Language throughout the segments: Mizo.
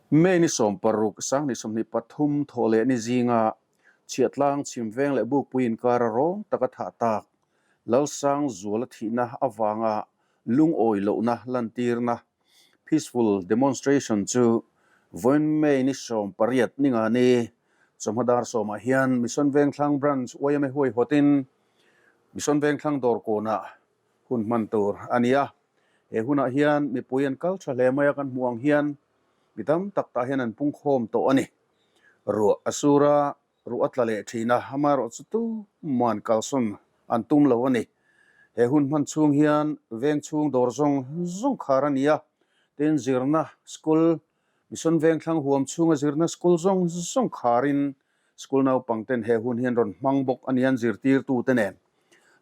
May ni 16, 2023 thawh leh ni zinga Chhiahtlang chhim veng leh Bukpui inkara rawng taka thah tak Lalsang Zuala thihna avanga lungawi lohna lantirna peaceful demonstration chu vawiin May ni 18 ni nga ni chawhma dar sawmah hian Mission Vengthlang Branch yma huaihawtin Mission Vengthlang dawrkawnah hun hman tur a ni a. He hunah hian mipui an kal tha hle mai a, kan hmuh ang hian mi tam tak tah hian an pungkhawm tawh a ni. Ruah a sur a, ruah a tla leh thin a, amaherawhchu tuma'n kalsawn an tum lo a ni. He hun hman chhung hian veng chhung dawr zawng zawng khar a ni a, tin zirna school, Mission Vengthlang huam chhunga zirna school zawng zawng kharin School naupang ten he hun hian rawn hmang bawk a nia an zirtirtute nen.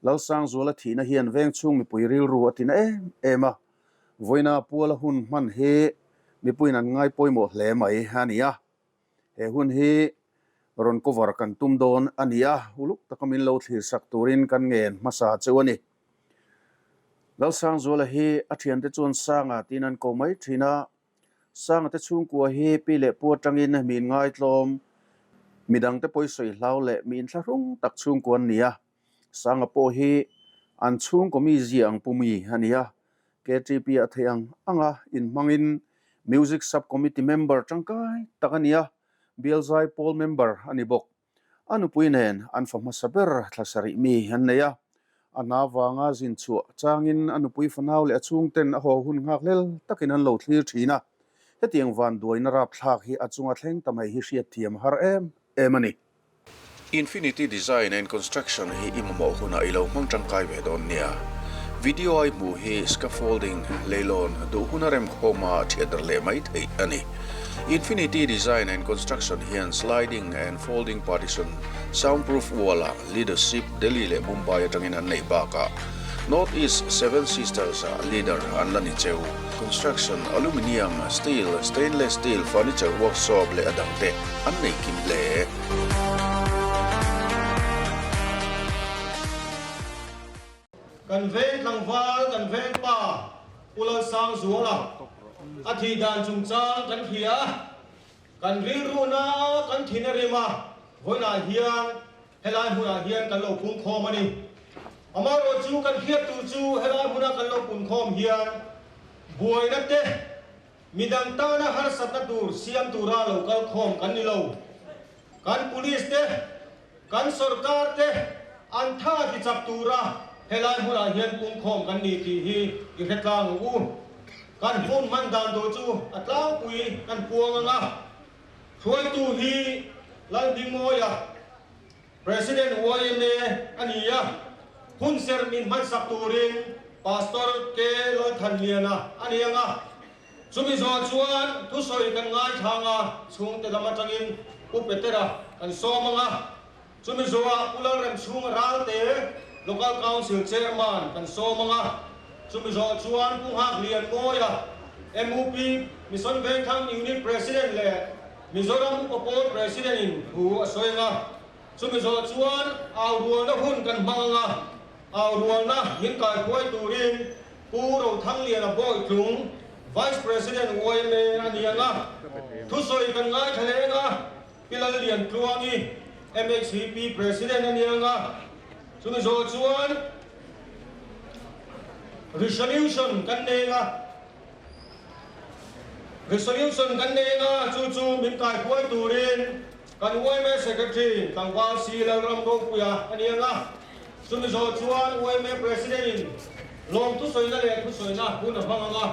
Lalsangzuala thihna hian veng chhung mipui rilru a tina em em a, vawiina puala hun hman hi mipuiin an ngai pawimawh hle mai a ni a. He hun hi rawn cover kan tum dawn a ni a, uluk taka min lo thlir sak turin kan ngen hmasa cheu a ni. Lalsangzuala hi a thiante chuan Sanga tiin an ko mai thin a, Sanga te chhungkua hi pi leh pu atangin mi inngaitlawm, midangte pawisawi hlau leh mi inthlahrung tak chhungkua an ni a. Sanga pawh hi an chhungkaw mi zia ang pu mi a ni a. KTP a theih ang anga inhmangin Music Sub-Committee member tangkai tak a ni a, Bialzai Pawl member a ni bawk. A nupui nen an fa hmasa ber thla sarih mi an nei a, a hna vanga zin chhuah changin a nupui fanau leh a chhungten a haw hun nghak hlel takin an lo thlir thin a, hetiang vanduaina rapthlak hi a chunga thleng ta mai hi hriatthiam a har em em a ni. Infinity Design and Construction hi i mamawh hunah i lo hmang tangkai ve dawn nia. Video a i hmuh hi scaffolding, leilawn, duh huna remkhawma thiat leh mai theih a ni. Infinity Design and Construction hian sliding and folding partition, soundproof wall-ah leadership Delhi leh Mumbai atangin an neih bakah North East Seven Sisters-ah leader an la ni cheu. Construction, aluminium, steel, stainless steel, furniture workshop leh a dangte an nei kim hle. Kan veng tlangval, kan veng pa Pu Lalsangzuala a thih dan chungchang kan hria a, kan rilruna kan thin a rim a, vawiinah hian helai hmunah hian kan lo pungkhawm a ni. Amaherawh chu kan hriat tur chu helai hmuna kan lo punkhawm hian buaina te, midang tana harsatna tur siam tura lo kalkhawm kan ni lo. Kan police te, kan sorkar te an tha ti chak tura helai hmunah hian pungkhawm kan ni tih hi i hre tlang ang u. Kan hmun hman dan tur chu a tlangpui kan puang ang a, hruaitu hi Lalhmingmawia, President yma a ni a, hun serh min hmansak turin Pastor K. Lalthanliana a ni ang a. Chumi zawh chuan thusawi kan ngaithlang a, chhungte lam atangin Pu Petera kan sawm ang a. Chumi zawhah Pu Lalremchhunga Ralte, Local Council Chairman kan sawm ang a. Chumi zawh chuan Pu Nghaklian Mawia, MUP, Mission Vengthlang Unit President leh Mizoram Upa Pawl President in thu a sawi ang a. Chumi zawh chuan au rualna hun kan hmang ang a, au rualna min kaihruai turin Pu Rothangliana Bawitlung, Vice President yma a ni ang a, thusawi kan ngaithla leng a, Pi Lallian Tluangi, MHCP President a ni ang a, chumi zawh chuan Resolution kan neng a, Resolution kan neng a, chu chu min kaihruai turin kan yma Secretary Tlangval Si Lalram Ropuia a ni ang a. Chumi zawh chuan yma President-in lawm thusawina leh thusawina hun a hmang ang a,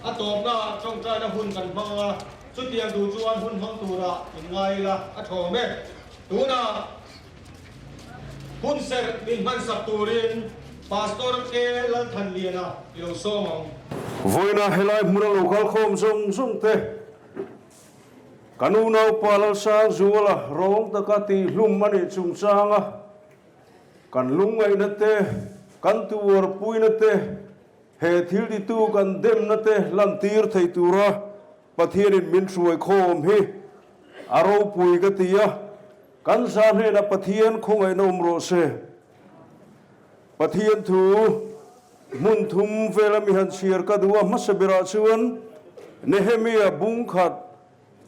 a tawpnaah tawngtaina hun kan hmang ang a, chutiang duh chuan hun hmang turah inngai ila a thawm e. Tunah hun serh min hmansak turin Pastor K. Lalthanliana i lo sawm ang. Vawiina helai hmuna lo kalkhawm zawng zawng te kan unaupa Lalsangzuala rawng taka tihhlum a nih chungchanga Kan lungngaihna te, kan tuarpuina te, he thil titu kan demna te lantir thei tura Pathianin min hruai khawm hi a ropui ka ti a, kan za hnenah Pathian khawngaihna awm rawh se. Pathian thu hmun thum vela mi han chhiar ka duh a, hmasa berah chuan Nehemia bungkhat.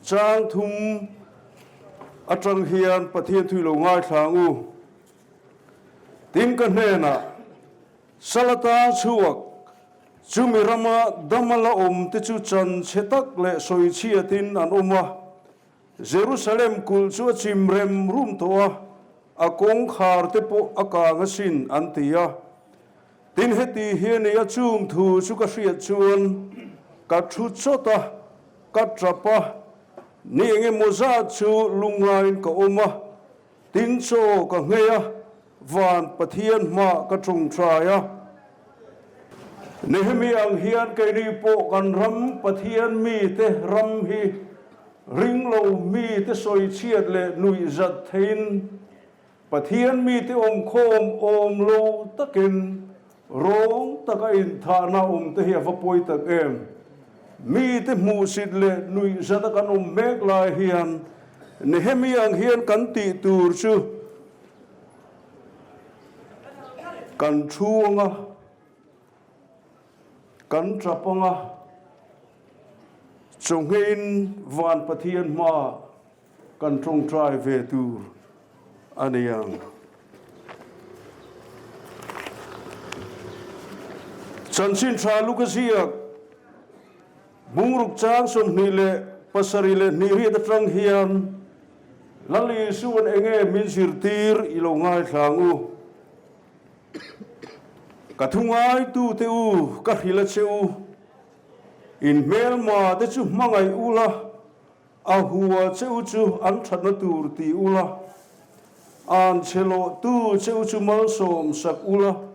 Chang thum atang hian Pathian thui lo ngaithla ang u. Tin ka hnenah sal atang chhuak chumi rama dama la awm te chu chan chhe tak leh sawi chhiatin an awm a, Jerusalem kulh chu a chim rem rum tawh a, a kawngkhar te pawh a kang asin an ti a. Tin heti hi a ni a, chung thu chu ka hriat chuan ka thu chawt a, ka tap a, ni engemaw zat chu lungngaiin ka awm a, tin chaw ka nghei a, van Pathian hmah ka tawngtai a. Nehemiah ang hian keini pawh kan ram Pathian mite ram hi ringlo mite sawichhiat leh nuihzat theiin Pathian mite awmkhawm awm lo takin rawng taka inthahna awm te hi a va pawi tak em? Mite hmuhsit leh nuihzata kan awm mek lai hian Nehemiah ang hian kan tih tur chu kan thu ang a, kan tap ang a, chawnghein van Pathian hmaah Kan tawngtai ve tur a ni ang. Chanchin tha Luka ziak bungruk chang 27 leh hnih riat atang hian Lal Isuan enge min zirtir i lo ngaithla ang u. Ka thu ngaitute u, ka hrilh a che u, in hmelma te chu hmangaih ula, A hua cheu chu an thatna tur ti ula, an chhe lawhtu cheu chu malsawm sak ula,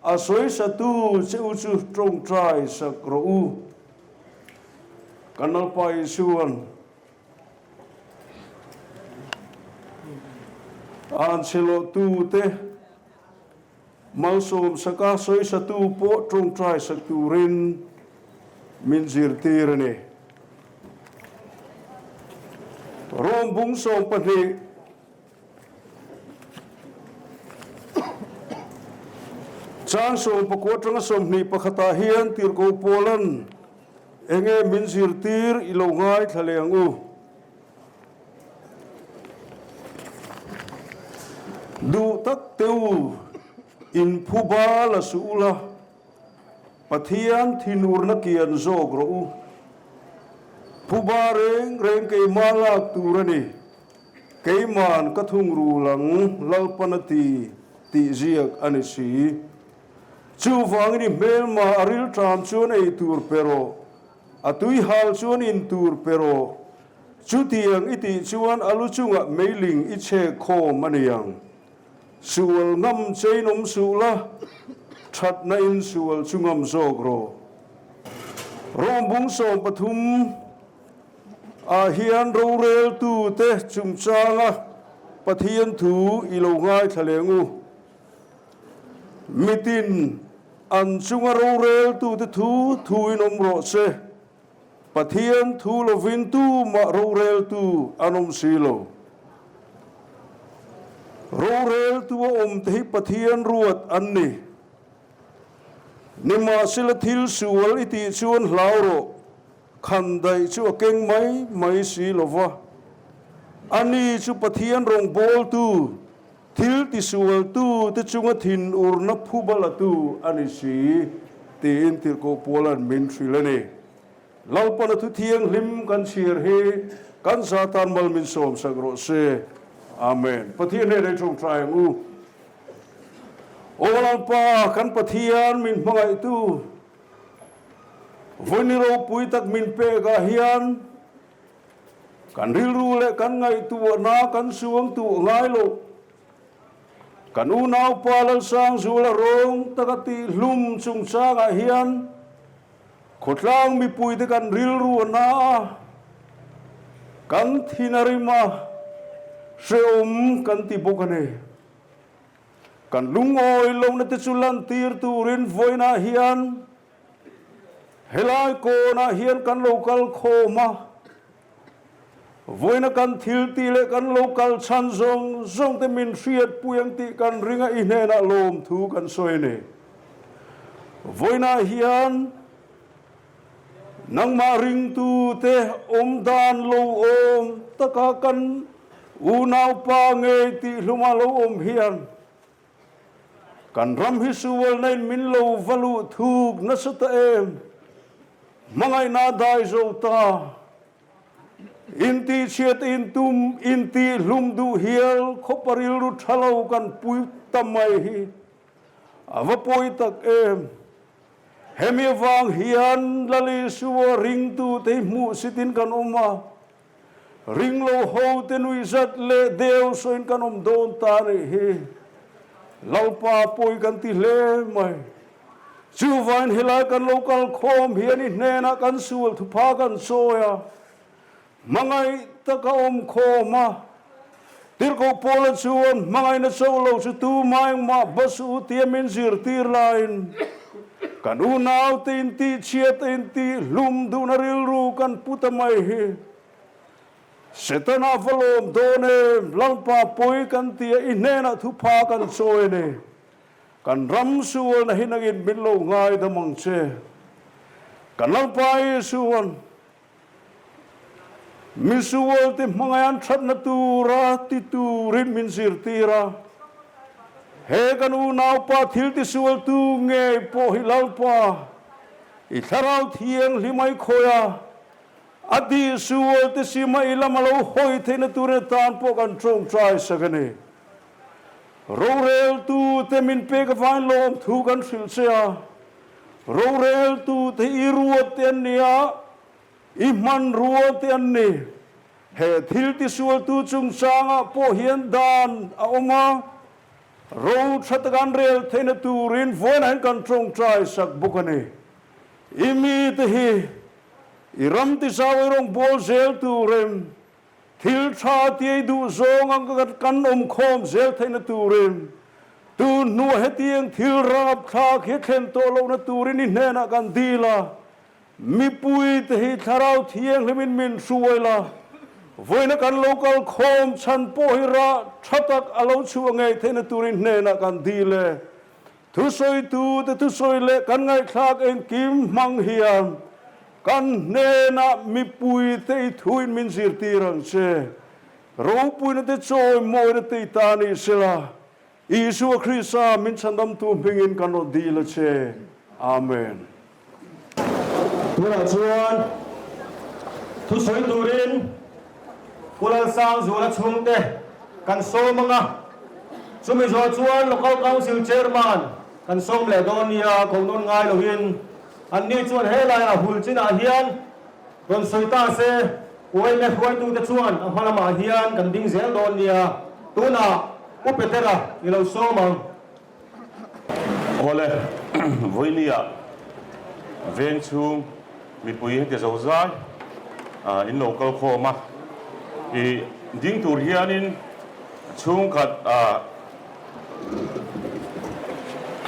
a sawisatu cheu chu tawngtai sak rawh u. Kan Lalpa Isua'n an chhe lawhtute malsawm saka sawisatu pawh tawngtai sak turin min zirtir a ni. Rom bung 12 chang 19 atanga 21 ah hian Tirhkoh Paula'n enge min zirtir i lo ngaithla leh ang u. Duh tak te u, in phu bal a suh ula, Pathian thinurna kian zawk rawh u. Phuba reng reng keimah lak tur a ni. Keiman ka thungrul ang Lalpan a ti tih ziak a ni si. Chuvangin i hmelma a rilṭam chuan ei tur pe rawh, a tuihal chuan in tur pe rawh. Chutiang i tih chuan a lu chungah meiling i chhek khawm a ni ang. Sual ngam chein awm suh la, thatna in sual chu ngam zawk rawh. Rom bung 13 ah hian roreltute chungchanga Pathian thu i lo ngaithla leng u. Mitin an chunga roreltute thu thuin awm rawh se. Pathian thu lovin tumah roreltu an awm si lo. Roreltu a awm te hi Pathian ruat an ni. Nimahsela thil sual i tih chuan hlau rawh, khandaih chu a keng mai mai si lo va. Ani chu Pathian rawngbawltu, thil tisualtu te chunga thinurna phubalatu a ni si, tiin Tirhkoh Paula'n min hrilh a ni. Lalpana thu thianghlim kan chhiar hi kan zatan mal min sawmsak rawh se. Amen. Pathian hnenah i tawngtai ang u. Aw Lalpa, kan Pathian min hmangaihtu, vawi ni ropui tak min pekah hian Kan rilru leh kan ngaihtuahna kan suang tuh ngai lo. Kan unaupa Lalsangzula rawng taka tihhlum chungchangah hian khawtlang mipuite kan rilru a na a, kan thin a rim a, hrehawm kan ti bawk a ni. Kan lungawi lohna te chu lantir turin vawiinah hian Helai kawnah hian kan lo kal khawm a, vawiina kan thil tih leh kan lo kal chhan zawng zawng te min hriatpui ang tih kan ring a, i hnenah lawmthu kan sawi a ni. Vawiinah hian. Nangmah ringtute awm dan lo awm taka kan unaupa ngei tihhluma lo awm hian kan ram hi sualna in min lo va luh thuk nasa ta em? Hmangaihna dai zo ta. Intihchhiat intum, intihhlum duh hial khawpa rilru tha lo kan pui ta mai hi a va pawi tak em? Hemi avang hian Lal Isua ringtute hi hmuhsitin kan awm a, ringlo hote nuihzat leh deu sawiin kan awm dawn ta a nih hi. Lalpa pawi kan ti hle mai. Chuvain helai kan lo kal khawm hian i hnenah kan sual thupha kan sawi a, hmangaih taka awm khawm a. Tirhkoh Paula chuan hmangaihna cho lo chu tumah engmah bas u tia min zirtir laiin kan unaute intihchhiat a intihlum duhna rilru kan pu ta mai hi Setana va lawm dawn em, Lalpa pawi kan ti a, i hnenah thupha kan chawi a ni. Kan ram sualna hi nangin min lo ngaidam ang che. Kan Lalpa Isua'n mi sualte hmangaih an thatna tura ti turin min zirtir a. He kan unaupa thil tisualtu ngei pawh hi Lalpa, i Thlarau Thianghlim a i khawih a, a tihsualte sima i lam a lo hawi theihna turin atan pawh kan tawngtai sak a ni. Roreltute min pek avain lawmthu kan hrilh che a, roreltute i ruat te an ni a, i hmanrua te an ni. He thil tisualtu chungchangah pawh hian dan a awm a, ro tha taka an rel theihna turin vawiinah hian kan tawngtai sak bawk a ni. I mite hi i ram tizau i rawngbâwl zel turin Thil tha tiai duh zawng ang kan awm khawm zel theihna turin, tun hnua hetiang thil rapthlak hi thlen tawh lohna turin i hnenah kan dil a, mipui te hi Thlarau Thianghlimin min hruai la, vawiina kan lo kal khawm chhan pawh hi rah tha tak a lo chhuah ngei theihna turin hnenah kan dil e. Thusawitute thusawi leh kan ngaihthlak engkim hmang hian kan hnenah mipuite i thuin min zirtir ang che. Ropuina te chawimawina te i ta ni sela, Isua Krista min chhandamtu hmingin kan rawn dil a che. Amen. Tunah chuan thusawi turin Pu Lalsangzuala chhungte kan sawm ang a, chumi zawh chuan Local Council Chairman kan sawm leh dawn nia ko nawn ngai loin anni chuan helai a hul chinah hian rawn sawi ta se, UMF hruaitute chuan a hma lamah hian kan ding zel dawn nia, tunah Pu Petera i lo sawm ang. Awle, vawinia veng chhung mipui heti zo zai in lo kal khawm a, i ding tur hianin chhungkhat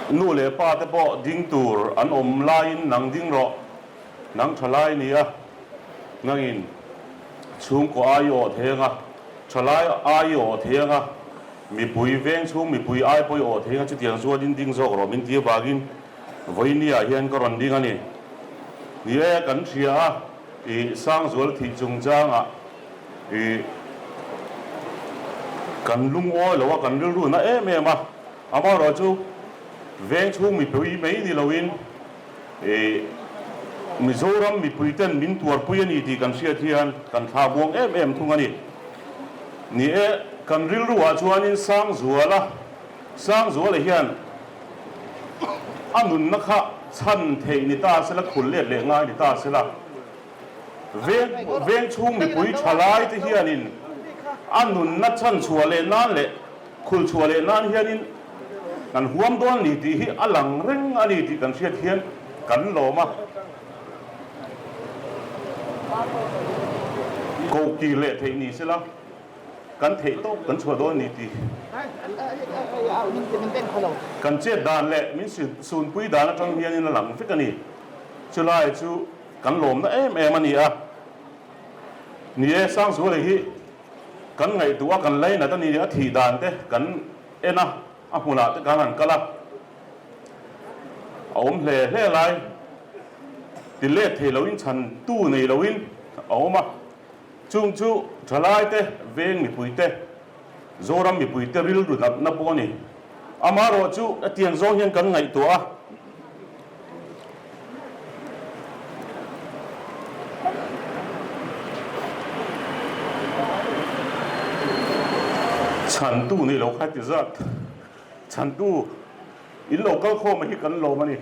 nu leh pa te pawh ding tur an awm laiin nang ding rawh, nang tha lai nia, nangin chhungkaw ai awh theng a, tha lai ai awh theng a. Mipui veng chhung mipui ai pawi awh thei nga chutiang chuanin ding zawk rawh min ti avangin vawinia hian ka rawn ding a ni. Ni e, kan hria a, i Sangzual thih chungchangah i kan lungawi lo a, kan rilru na em em a, amaherawh chu veng chhung mipui mai ni loin i Mizoram mipui ten min tuarpui a ni tih kan hriat hian kan thla buang em em thung a ni. Ni e, kan rilruah chuanin Sangzuala, Sangzuala hian a nunna kha chhan theih ni ta sela, khul let leh ngai ni ta sela, veng veng chhung mipui thalai te hianin a nunna chhan chhuah leh nan leh khul chhuah leh nan hianin kan huam dawn ni tih hi a lang reng a ni tih kan hriat hian kan lawm a. Ko kir leh theih ni sela, kan theih tawp kan chhuah dawn ni tih kan chet dan leh min sunpui dan atang hianin a lang vek a ni. Chulai chu kan lawmna em em a ni a. Ni e, Sangzuala hi kan ngaihtuah a, kan lainat a ni, a thih dan te kan en a, a hmunah te kan han kal a, a awm hle hle lai. Ti let thei loin chhantu nei loin a awm a. Chung chu thalaite, veng mipuite, Zoram mipuite rilru natna pawh a ni. Amaherawh chu hetiang zawng hian kan ngaihtuah a. Chhantu nei lo kha ti zat. Chhantu in lo kal khawm hi kan lawm a ni.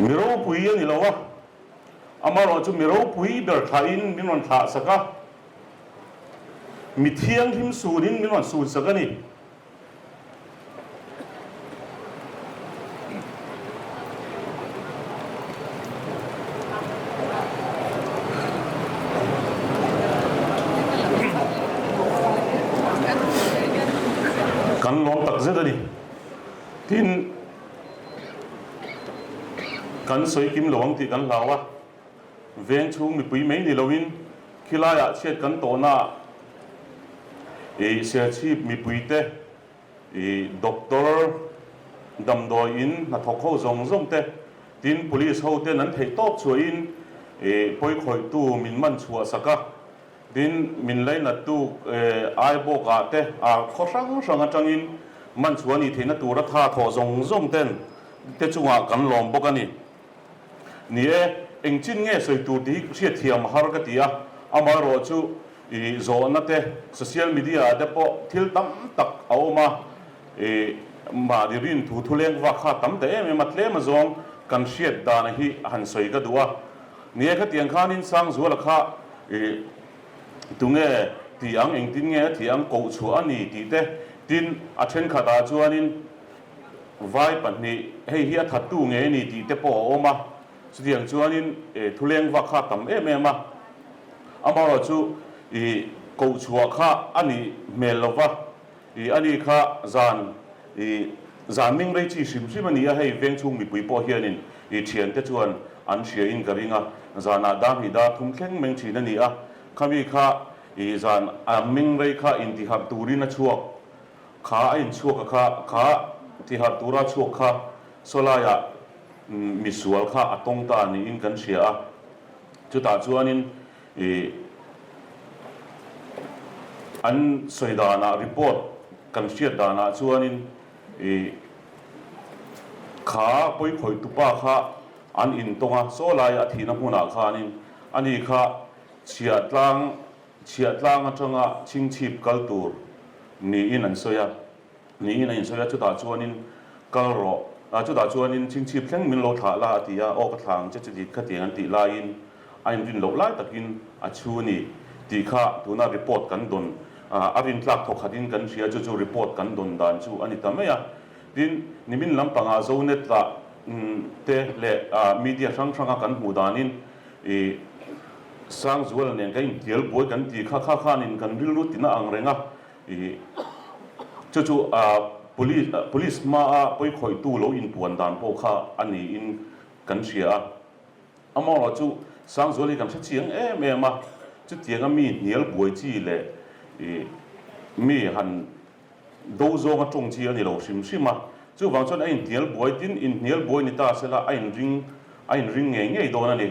Mi ropui a ni lo a, amaherawh chu mi ropui ber thlahin min rawn thlah sak a, mi thianghlim sunin min rawn sun sak a ni. Kan lawm tak zet a ni. Tin, kan sawi kim lo ang tih kan hlau a, veng chhung mipui mai ni loin khilaiah chhiat kan tawhnaah ih Serchhip mipuite Ih doctor, damdawi in hnathawk ho zawng zawng te, tin police ho ten an theih tawp chhuahin ih pawi khawihtu min man chhuah sak a, tin min lainattu ai bawkah te ah khaw hrang hrang atangin man chhuah a nih theihna tura tha thawh zawng zawng ten te chungah kan lawm bawk a ni. Ni e, eng chin nge sawi tur tih hi hriatthiam a har ka ti a, amaherawh chu i zawhna te, social media ah te pawh thil tam tak a awm a, i mahni rin thu thu leng vak kha tam ta em em a, tlem a zawng kan hriat dan hi han sawi ka duh a. Ni e, khatiang khanin Sangzuala kha i tunge tih ang, engtin nge a tih ang, koh chhuah a ni tih te, tin a thenkhatah chuanin Vai pahnih, hei hi a thattu nge ni tih te pawh a awm a, chutiang chuanin thuleng vak kha a tam em em a, amaherawh chu ih koh chhuah kha a nih hmel lo va, ih a ni kha zan ih zan ming rei chi hrim hrim a ni a, hei veng chhung mipui pawh hianin ih thiante chuan an hria in ka ring a, zanah dar hnih dar thum thleng meng thin a ni a, khami kha ih zan a ming rei kha intiharh turin a chhuak. Kha a inchhuak a kha, kha tiharh tura chhuak kha sawlaiah misual kha a tawng ta niin kan hria a. Chutah chuanin ih an sawi danah report kan hriat danah chuanin ih kha pawikhawihtupa kha an intawng a, sawlai a thihna hmunah khanin ani kha chhiahtlang Chhiahtlang atanga chhingchhip kal tur niin an sawi a, niin a insawi a, chutah chuanin kal rawh, chutah chuanin chhingchhip thleng min lo thlah la a ti a, aw ka thlah ang che chuti khatiang an tih laiin a inrin loh lai takin a chhu a ni tih kha tuna report kan dawn a rintlak thawk khatin kan hria chu chu report kan dawn dan chu a ni ta mai a. Tin, nimin lampangah Zonet lah te leh media hrang hranga kan hmuh danin I Sangzuala nen kan inhnial buai kan ti kha kha khanin kan rilru tina ang reng a, i chu chu police police hmaa pawikhawihtu lo inpuan dan pawh kha a niin kan hria a. Amaherawh chu Sangzuala hi kan hre chiang em em a, chutianga mi hnial buai chi leh i mi han Do zawnga tawng chi a ni lo hrim hrim a, chuvang chuan a inhnial buai tin inhnial buai ni ta sela a inring a inring ngei ngei dawn a ni.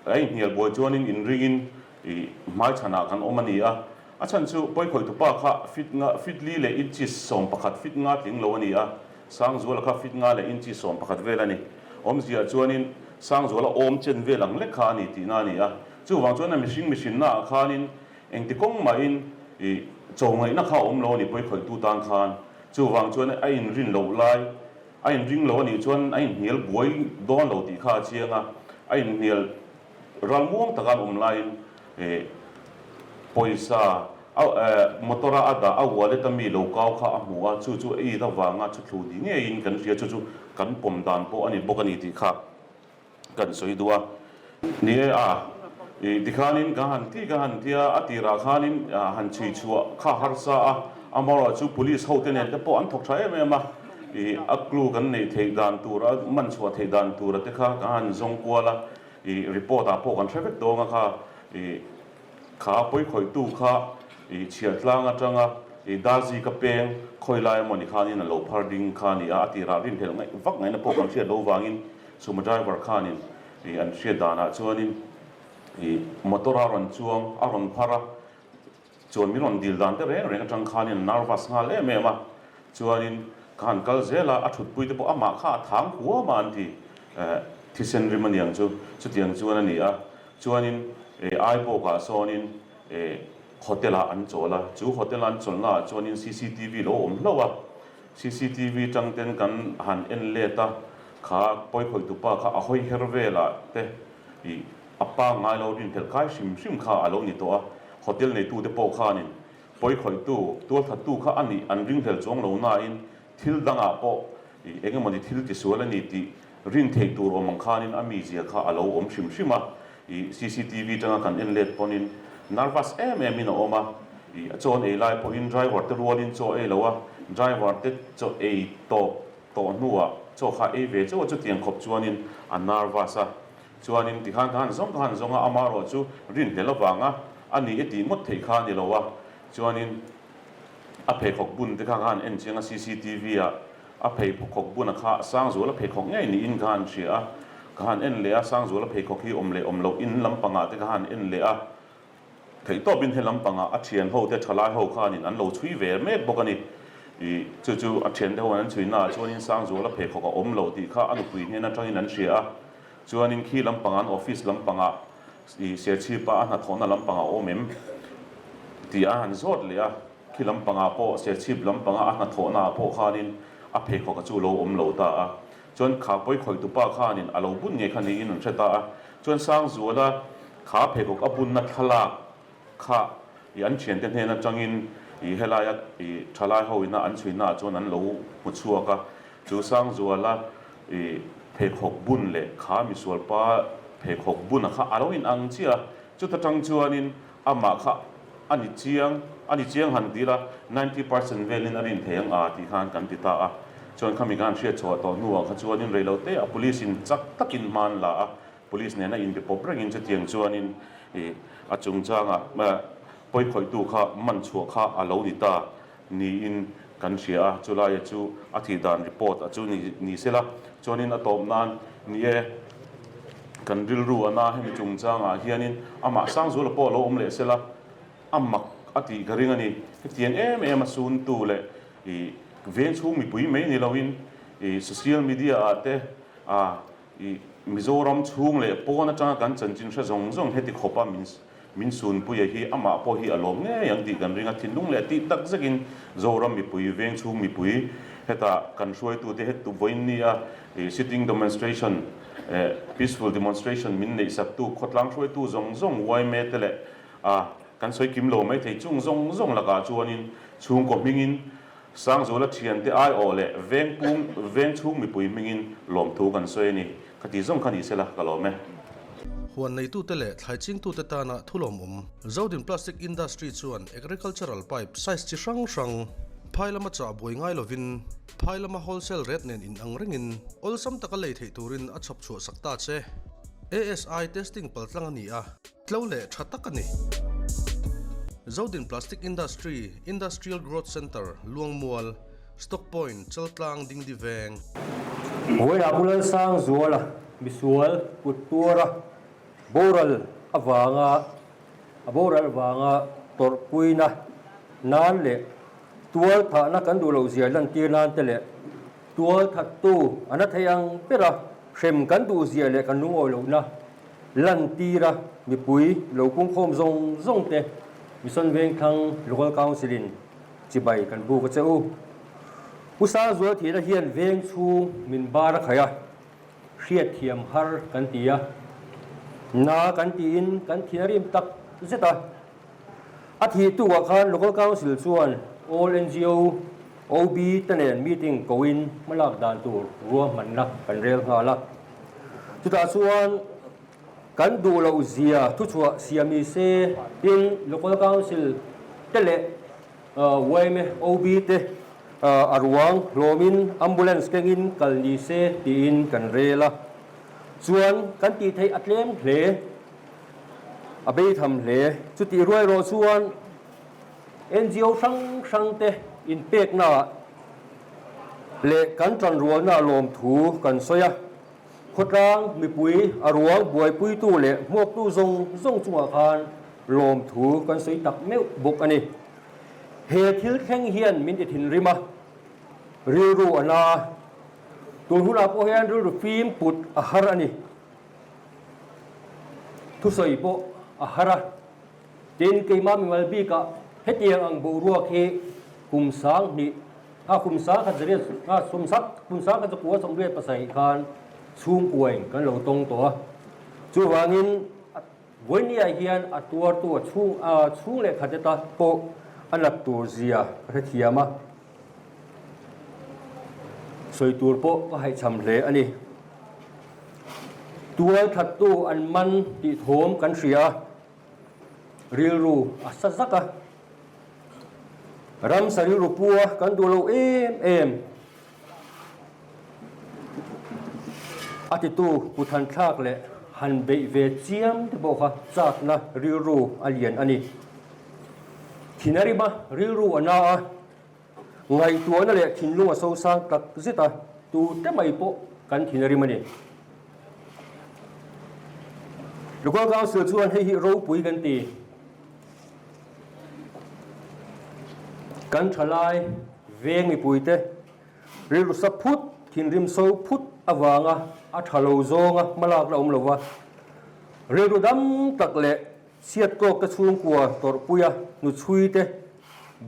A inhnial buai chuanin inringin ih hmaichhanah kan awm a ni a, a chhan chu pawikhawihtupa kha fit nga fit li leh inches 11 fit nga tling lo a ni a, Sangzuala kha fit nga leh inches 11 vel a ni. Awmzia chuanin Sangzuala awm chen vel ang lek kha a ni tihna a ni a, chuvang chuan a mihring mihrinnaah khanin Engti kawng mahin i cho ngaihna kha a awm lo a ni pawikhawihtu tan khan. Chuvang chuan a inrin loh lai, a inring lo a nih chuan a inhnial buai dawn lo tih kha a chiang a. A inhnial ral muang taka an awm laiin pawisa a motor a a dah a wallet a mi lo kau kha a hmu a, chu chu a it avanga chhuthlu ni ngeiin kan hria, chu chu kan pawm dan pawh a ni bawk a ni tih kha. Kan sawi duh a. Ni e a, i tikhanin ka han ti ka han ti a, a tirah khanin han chhui chhuah kha harsa a, amaherawh chu police ho te nen te pawh an thawk tha em em a, i a clue kan neih theih dan tur a man chhuah theih dan tura te kha ka han zawng kual a, i report ah pawh kan hre vek dawng a kha, i kha pawikhawihtu kha i chhiahtlang atanga. I Darzika peng khawi lai emaw ni khanin a lo phar ding kha a ni a, a tirah rinhlelh ngaih vak ngaihna pawh kan hriat lo vangin Sumo driver khanin i an hriat danah chuanin i motor a rawn chuang a rawn phar a, chuan min rawn dil dan te reng reng atang khanin a nervous nghal em em a, chuanin ka han kal zel a, a thutpui te pawh amah kha a thang huam a an ti, thisen rim aniang chu chutiang chuan a ni a, chuanin Aibawkah sawnin Hotel ah an chawl a, chu hotel a an chawlhna ah chuanin cctv lo awm hlauh a, cctv tang ten kan han en let a, kha pawikhawih tupa kha a hawi her vel ah te ih a pangngai lo rinhlelh kai hrim hrim kha a lo ni tawh a, hotel neitu te pawh khanin pawikhawihtu tualthattu kha a nih an ringhlel chuang lo nain Thil dangah pawh ih eng emawni thil tisual a ni tih rin theih tur awm ang khanin a mizia kha a lo awm hrim hrim a, ih cctv tanga kan en let pawnin nervous em em in a awm a, ih a chaw an ei lai pawhin driver te rualin chaw a ei lo a, driver te chaw ei tawp tawh hnuah chaw kha ei ve chauh a chutiang khawp chuanin a nervous a, chuanin tikhan ka han zawng ka han zawng a, amaherawh chu rinhlel avanga a ni e tih ngawt theih kha a ni lo a, chuanin. A pheikhawk bun te kha khan en chiang a cctv ah a pheikhawk bun a kha Sangzuala pheikhawk ngei niin ka han hria a, ka han en leh a Sangzuala pheikhawk hi awm leh awm loh in lampangah te ka han en leh a, theihtawpin he lampangah a thian ho te thalai ho khanin an lo chhui ve mek bawk a ni. Ih chu chu a thiante ho an chhui naah chuanin Sangzuala pheikhawk a awm lo tih kha a nupui hnen atangin an hria a, chuanin khi lampangah an office lampangah I Serchhipa a hnathawhna lampangah a awm em? tih a han zawt leh a, khi lampangah pawh Serchhip lampanga a hnathawhnaah pawh khanin a pheikhawk a chu lo awm lo ta a. Chuan kha pawikhawihtupa khanin a lo bun ngei kha niin an hre ta a. Chuan Sangzuala kha pheikhawk a bunna thlalak kha i an thiante hnen atangin i helaia i thalai ho ina an chhuinaah chuan an lo hmu chhuak a. Chu Sangzuala i pheikhawk bun leh kha misualpa pheikhawk buna kha a lo in ang chiah a, chuta tang chuanin amah kha a ni chiang, a ni chiang han ti ila 90% velin a rin thei ang a tih khan kan ti ta a. Chuan khami khan hriat chhuah tawh hnuah kha chuanin reilote a police in chak takin hma an la a, Police nena inbe pawp rengin chutiang chuanin ih a chungchangah pawikhawihtu kha man chhuah kha a lo ni ta niin kan hria a, chulaia chu a thih dan report a chu ni se la, chuanin a tawp nan ni e kan rilru a na hemi chungchangah hianin amah Sangzuala pawh a lo awm leh se la, a mak a tih ka ring a ni. Hetiang em em a suntu leh ih veng chhung mipui mai ni loin ih social media ah te a I Mizoram chhung leh pawn atanga kan chanchin hre zawng zawng heti khawpa min min sunpuia hi amah pawh hi a lawm ngei ang tih kan ring a, thinlung leh tih tak zekin Zoram mipui, veng chhung mipui heta kan hruaitute hetu vawiin nia i sitting demonstration eh peaceful demonstration min neihsaktu khawtlang hruaitu zawng zawng yma te leh a kan sawi kim lo maithei chung zawng zawng lakah chuanin chhungkaw hmingin Sangzuala thiante aiawh leh vengpung vengchhung mipui hmingin lawmthu kan sawi a ni. Ka ti zawng kha ni sela, ka lawm e. Huan neitute leh thlai chingtute tana thulawmawm Zodin Plastic Industry chuan agricultural pipe size chi hrang hrang phai lama chah buai ngai lovin phai lama wholesale rate nen inang rengin awlsam taka lei theih turin a chhawp chhuah sak ta che. ASI testing paltlang a ni a. Tlo leh tha tak a ni. Zodin Plastic Industry, Industrial Growth Centre, Luangmual, Stock Point, Chaltlang, Dingdi Veng. Vawiinah Pu Lalsangzuala misual kut tuara boral avanga a boral avanga tawrhpuina nan leh tual thahna kan duh loh zia lantir nan te leh tual thattu a na thei ang bera hrem kan duh zia leh kan lungawi lohna Lantira mipui lo pungkhawm zawng zawng te Mission Vengthlang Local Council in chibai kan buk a che u. Pu Sangzual thihna hian veng chhung min bar a khaih a, hriatthiam har kan ti a, na kan tiin kan thihna rim tak zet a. A thih tukah khan Local Council chuan All ngo, OB te nen meeting koin hmalak dan tur ruahmanna kan rel nghal a. Chutah chuan kan duh loh zia thuchhuah siam ni se tin Local Council te leh yma, OB te a ruang hlawmin ambulance kengin kal ni se tiin kan rel a. Chuan kan tih theih a tlem hle, a beitham hle. Chutih ruai rawh chuan. NGO hrang hrangte inpeknaah leh kan tanrualnaah lawmthu kan sawi a. Khawtlang mipui a ruang buaipuitu leh hmuaktu zawng zawng chungah khan lawmthu kan sawi tak meuh bawk a ni. He thil thleng hian min ti thinrim a, rilru a na a, tun hunah pawh hian rilru fim put a har a ni. Thusawi pawh a har a, tin keimah mimal bikah hetiang ang boruak hi kum 2000 A kum 10,000 zariat a sum sak kum 10,000 zakua 87 khan chhungkuain kan lo tawng tawh a. Chuvangin vawinia hian a tuartu a chhung a chhung leh khat eta pawh a nat tur zia ka hrethiam a. Sawi tur pawh ka haihchham hle a ni. Tual thattu an man tih thawm kan hria a, rilru a sa zak a. Ramsa rilru pua kan duh lo em em a titu kut han thlak leh han beih ve chiam te pawh kha chakna rilru a lian a ni. Thin a rim a, rilru a na a, ngaihtuahna leh thinlung a sosang tak zet a, tute mai pawh kan thin a rim a ni. Local Council chuan hei hi ropui kan ti. Kan thalai veng mipuite rilru sa phut, thinrim so phut avanga a tha lo zawnga hmalak la awm lova, rilru dam tak leh chhiat tawk te chhungkua tawrhpuia hnuchhui te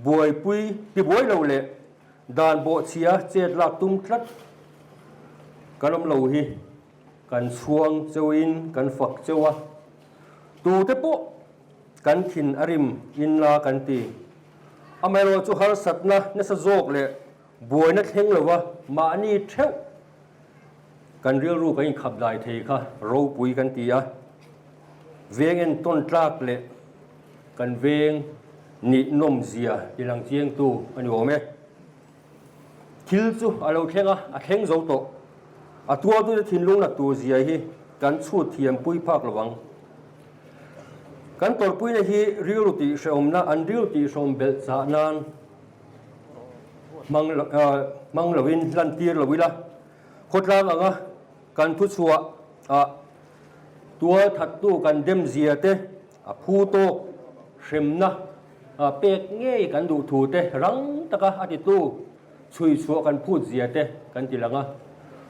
buaipui tibuai lo leh dan bawhchhia chet lak tum tlat kan awm lo hi kan chhuang cheuhin kan fak cheu a, tute pawh Kan thin a rim in la kan ti. Amaherawh chu harsatna nasa zawk leh buaina thleng lova mahni theuh kan rilru kan inkhap dai thei kha ropui kan ti a. Veng entawn tlak leh kan veng nih nawm zia tilang chiangtu a ni awm e. Thil chu a lo thleng a, a thleng zo tawh. A tuartute thinlung la tur zia hi kan chhut thiam pui phak lo ang. Kan tawrhpuina hi rilru tih hrehawmna, an rilru tih hrehawm belh chah nan hmang hmang loin hlan tir lo ila, khawtlang anga kan thuchhuah ah tual thattu kan dem zia te a phu tawk hremna pek ngei kan duh thu te rang taka a titu chhui chhuah kan phut zia te kan ti lang a.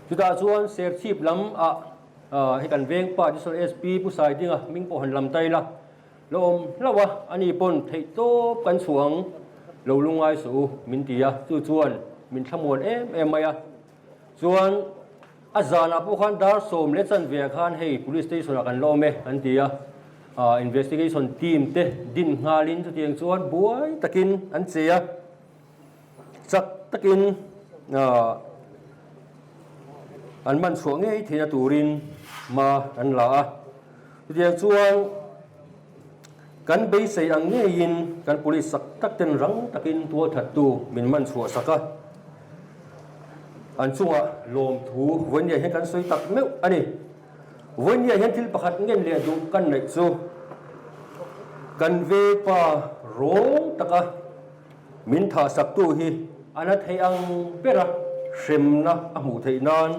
Chutah chuan Serchhip lam ah hei kan veng pa Additional SP Pu Saidinga hming pawh han lam ta ila, la awm hlauh a, ani pawn theih tawp kan chhuah ang lo lungngai suh u min ti a, chu chuan min thlamuan em em mai a. Chuan a zanah pawh khan dar 10:15 ah khan hei police station ah kan la awm e an ti a, investigation team te din nghalin chutiang chuan buai takin an che a, chak takin an man chhuah ngei theihna turin hma an la a. Chutiang chuan kan beisei ang ngeiin kan police sak tak ten rang takin tualthattu min man chhuah sak a. An chungah lawmthu vawinia hian kan sawi tak meuh a ni. Vawinia hian thil pakhat ngen leh duh kan neih chu kan vepa rawng taka min thah saktu hi a na thei ang bera hremna a hmuh theih nan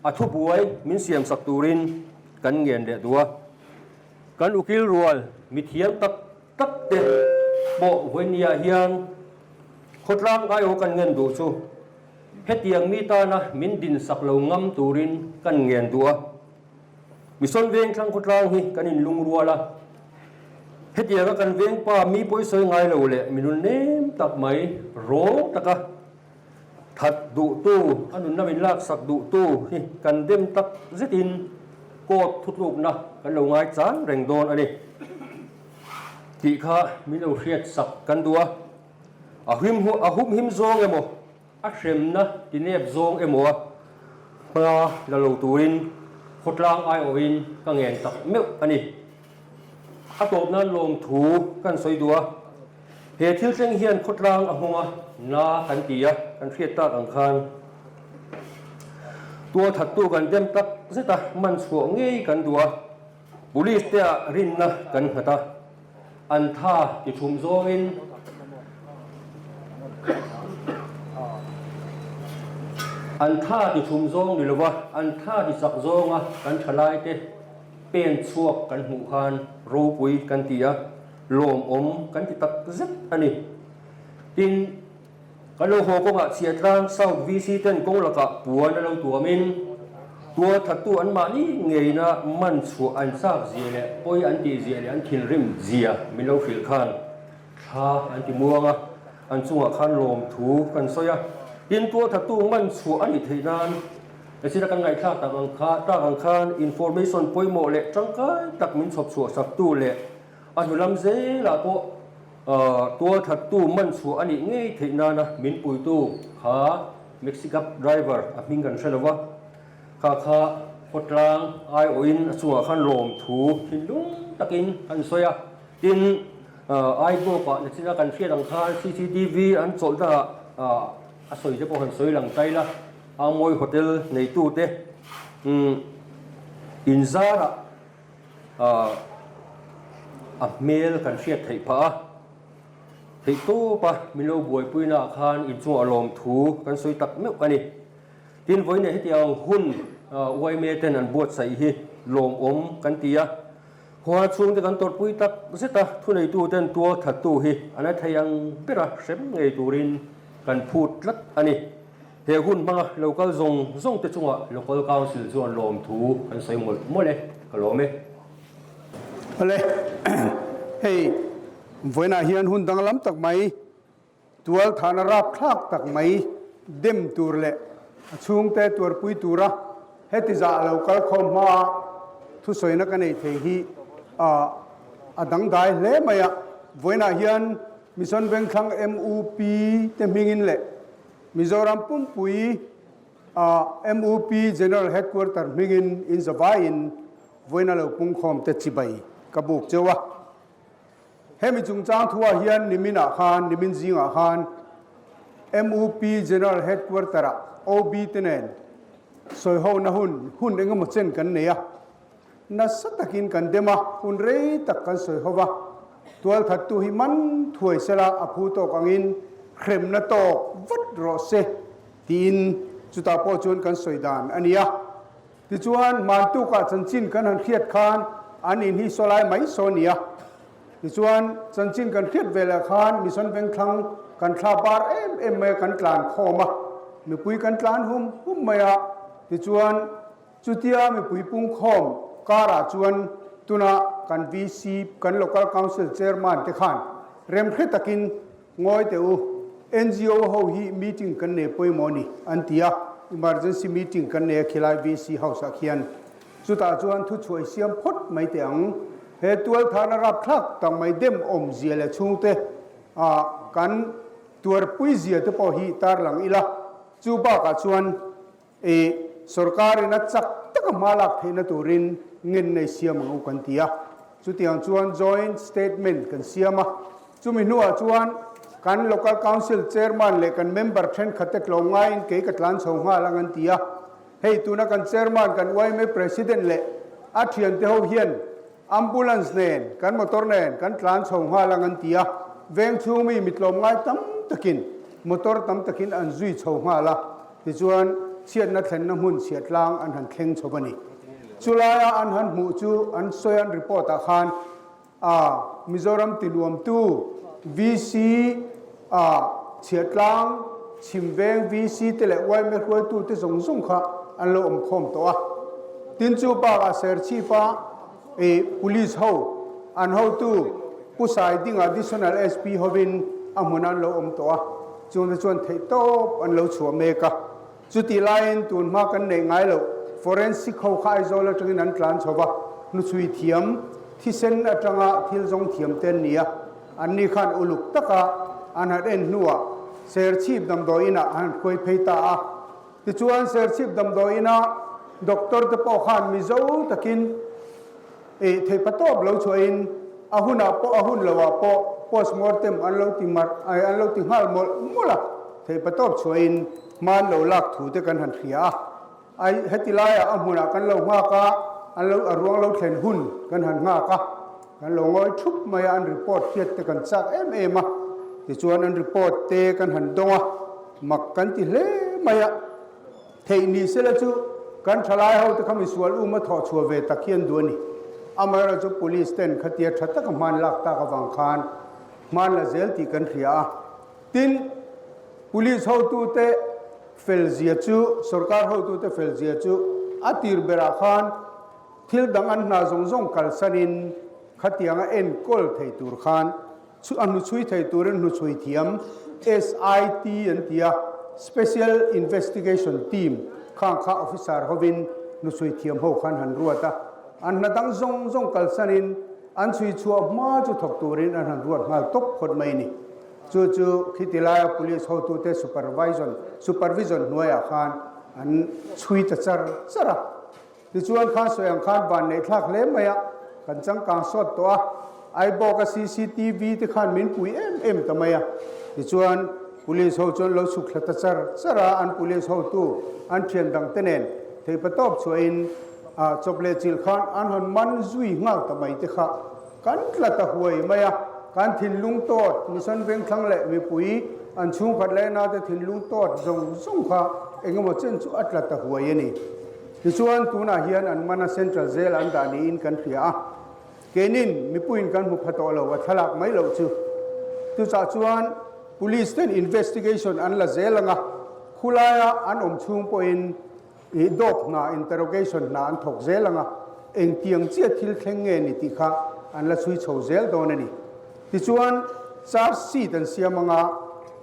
a thubuai min siam sak turin kan ngen leh duh a. Kan ukil rual mithiam tak tak te pawh vawinia hian khawtlang aiaw kan ngen duh chu hetiang mi tana min din sak lo ngam turin kan ngen duh a. Mission Vengthlang khawtlang hi kan inlungrual a, hetianga kan vengpa mi pawisawi ngai lo leh minun nem tak mai rawng taka That duhtu, a nunna min laksak duhtu hi kan dem tak zetin court thutlukna kan lo ngai chang reng dawn a ni tih kha min lo hriat sak kan duh a. A him a humhim zawng emaw, a hremna ti nep zawng emaw a hma la lo turin khawtlang aiawhin ka ngen tak meuh a ni. A tawp nan lawmthu kan sawi duh a, he thil thleng hian khawtlang a hmawng a, na kan ti a, kan hriat tak ang khan tualthattu kan dem tak zet a, man chhuah ngei kan duh a, police te ah rinna kan nghat a, an tha ti thum zawngin. An tha ti thum zawng ni lova, an tha ti chak zawnga kan thalaite pen chhuak kan hmuh khan ropui kan ti a, lawmawm kan ti tak zet a ni. Tin, Kan lo haw kawngah Chhiatlang South VC ten kawng lakah puan a lo tuamin tual thattu anmahni ngeina man chhuah an chak zia leh pawi an tih zia leh an thinrim zia min lo hrilh khan thla an ti muang a, an chungah khan lawmthu kan sawi a. Tin, tual thattu man chhuah a nih theih nan Hesira kan ngaihthlak tak ang kha tak ang khan information pawimawh leh tangkai tak min chhawp chhuah saktu leh a hnulam zelah pawh Tual thattu man chhuah a nih ngei theih nana min puitu kha Maxi Cab driver a hming kan hre lo va, kha kha khawtlang aiawhin a chungah khan lawmthu thinlung takin an sawi a. Tin, Aibawkah nachina kan hriat ang khan cctv an chawlhna ah a sawi te pawh han sawi lang ta ila, Amawi Hotel neitute inzarah a hmel kan hriat theih phah a, theih tawp a min lo buaipui naah khan inchungah lawmthu kan sawi tak meuh a ni. Tin, vawiin hetiang hun yma ten an buatsaih hi lawmawm kan ti a, khua chhungte kan tawrhpui tak zet a, thuneitu ten tual thattu hi a la thei ang bera hrem ngei turin kan phut tlat a ni. He hun hmanga local zawng zawng te chungah Local Council chuan lawmthu kan sawi mawlh mawlh e, ka lawm e. Awle, hei vawiinah hian hun danglam tak mai, tual thahna rapthlak tak mai dem tur leh a chhungte tuarpui tura heti zah lo kal khawm hmaa thusawina ka nei thei hi a dangdai hle mai a. Vawiinah hian Mission Vengthlang MUP te hmingin leh Mizoram pumpui ah MUP General Headquarter hmingin in zavaiin vawiin a lo pungkhawm te chibai ka buk cheu a. Hemi chungchang thuah hian nimin ah khan, nimin zingah khan MUP General Headquarter ah OB te nen sawihona hun, hun engemaw chen kan nei a. Nasa takin kan dem a, hun rei tak kan sawi ho va, tualthattu hi man thuai sela a phu tawk angin hremna tawk vat rawh se tiin chutah pawh chuan kan sawi dan a ni a. Tichuan, hmantukah chanchin kan han hriat khan an in hi saw lai mai saw a ni a. Tichuan, chanchin kan hriat ve leh khan Mission Vengthlang kan thla bar em em mai a, kan tlan khawm a, mipui kan tlan hum hum mai a. Tichuan, Chutia mipui pungkhawm karah chuan tuna kan VC, kan Local Council Chairman te khan remhre takin ngawi teh u, NGO ho hi meeting kan nei pawimawh a ni an ti a, emergency meeting kan nei a khilai VC house ah khian. Chutah chuan thuchhuah i siam phawt mai teh ang. He tualthahna rapthlak tak mai dem awmzia leh chhungte ah kan tuarpui zia te pawh hi tarlang ila. Chu bakah chuan I sorkarin a chak taka hma lak theihna turin ngen nei siam ang u kan ti a. Chutiang chuan joint statement kan siam a. Chumi hnuah chuan kan local council chairman leh kan member thenkhatte tlawm ngaiin kei ka tlan chho nghal ang an ti a. Hei tuna kan chairman kan yma president leh a thiante ho hian Ambulance nen, kan motor nen kan tlan chho nghal ang an ti a, veng chhung mi mitlawm ngai tam takin motor tam takin an zui chho nghal a, tichuan chhiatna thlenna hmun chhiat tlang an han thleng chho a ni. Chulaia an han hmuh chu an sawi an report ah khan a Mizoram tinuamtu VC a chhiat tlang chhim veng VC te leh yma hruaitu te zawng zawng kha an lo awm khawm tawh a. Tin chu bakah Serchhip a i Police ho an hotu Pu Sai Dinga Additional SP hovin a hmun an lo awm tawh a, chungte chuan theihtawp an lo chhuah mek a. Chutih laiin tun hma kan neih ngai loh Forensic ho kha Aizawl atangin an tlan chho va, hnuchhui thiam, thisen atanga thil zawng thiam te an ni a, anni khan uluk taka an han en hnuah Serchhip damdawi inah an han hruai phei ta a. Tichuan Serchhip damdawi ina doctor te pawh khan Mizo takin eh theihpatawp lo chhuahin a hunah pawh a hun loah pawh postmortem an lo ti mar eh an lo ti nghal mawlh mawlh a, theihpatawp chhuahin hma an lo lak thu te kan han hria a. Ai heti laiah a hmunah kan lo nghak a, an lo a ruang lo thlen hun kan han nghak a, kan lo ngawi thup mai a, an report hriat te kan chak em em a. Tichuan an report te kan han dawng a, mak kan ti hle mai a. Theih ni sela chu kan thalai ho te kha misual um a thawh chhuah ve tak hian duh a ni. Amaherawhchu chu police ten khatia tha taka hman lak tak avang khan hman la zel tih kan hria a. Tin, police hotute fel zia chu, sorkar hotute fel zia chu a tir berah khan thil dang an hna zawng zawng kalsanin khatianga enkawl thei tur khan Chu a hnuchhui thei turin hnuchhui thiam SIT an ti a, Special Investigation Team khang kha officer hovin hnuchhui thiam ho khan han ruat a, an hna dang zawng zawng kalsanin an chhui chhuah hma chu thawk turin an han ruat nghal tawp phawt mai a ni. Chu chu khiti laia police hotute supervision supervision hnuaiah khan an chhui ta char char a. Tichuan khan sawi ang khan van neih thlak hle mai a, kan changkang sawt tawh a, Aibawka cctv te khan min pui em em ta mai a. Tichuan Police ho chuan lo chhuk thla ta char char a, an Police hotu an thian dang te nen theihpatawp chhuahin chawp leh chilh khan an hawn man zui nghal ta mai te kha Kan tla ta huai mai a, kan thinlung tawt, Mission Vengthlang leh mipui an chhungkhat leh naute thinlung tawt zawng zawng kha engemaw chen chu a tla ta huai a ni. Tichuan, tunah hian an mana Central Jail an dah niin kan hria a, keinin mipuiin kan hmu pha tawh lo, a thlalak mai loh chu. Chuchah chuan Police ten investigation an la zel ang a, khulaia an awm chhung pawhin I dawp hna, interrogation hna an thawk zel ang a, engtiang chiah thil thleng nge ni tih kha an la chhui chho zel dawn a ni. Tichuan, charge sheet an siam ang a,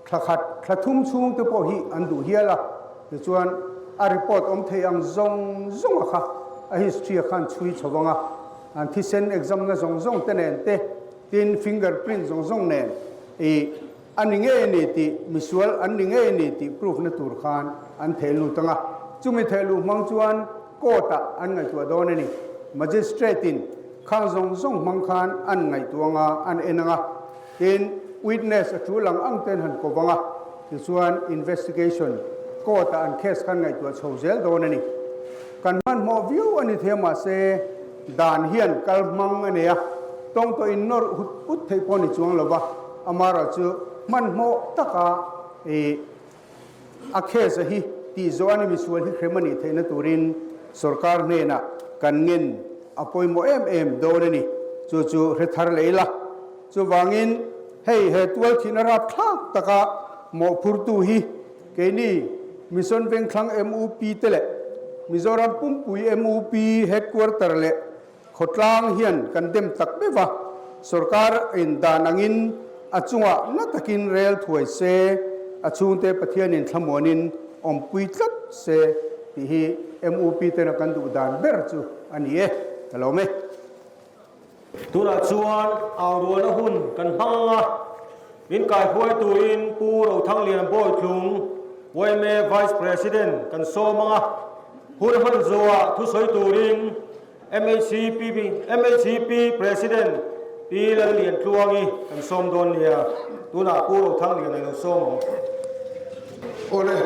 thla khat, thla thum chhung te pawh hi an duh hial a, tichuan a report awm thei ang zawng zawng a kha a history a khan chhui chho ang a, an thisen exam na zawng zawng te nen te, tin finger print zawng zawng nen i A ni ngei a ni tih, misual an ni ngei a ni tih proof na tur khan an theh lut ang a. Chumi theh luh hmang chuan court ah an ngaihtuah dawn a ni. Magistrate in khang zawng zawng hmang khan an ngaihtuah ang a, an en ang a. Tin, witness a tul ang ang ten han kawp ang a. Tichuan investigation court ah an case khan ngaihtuah chho zel dawn a ni. Kan hmanhmawh viau a ni thei a mahse dan hian kal hmang a nei a, tawng tawh in nawr hut ut theih pawh a ni chuang lo va. Amaherawh chu hmanhmawh taka i a case a hi tih zawh a ni misual hi hrem a nih theihna turin sorkar hnenah kan ngen a pawimawh em em dawn a ni. Chu chu hre thar leh ila. Chuvangin hei he tual thihna rapthlak taka mawhphurtu hi keini Mission Vengthlang MUP te leh Mizoram pumpui MUP Headquarter leh Khawtlang hian kan dem tak meuh va, sorkar in dan angin a chungah na takin rel thuai se, a chhungte Pathianin thlamuanin awmpui tlat se tih hi MUP tena kan duh dan ber chu a ni e, ka lawm e. Tunah chuan aurualna hun kan hmang ang a, min kaihruai turin Pu Rothanglian Bawitlung, yma Vice President kan sawm ang a, hun hman zuah thusawi turin MHCP MHCP President Pi Lalliantluangi kan sawm dawn nia, tunah Pu Rothangliana lo sawm ang. Awle,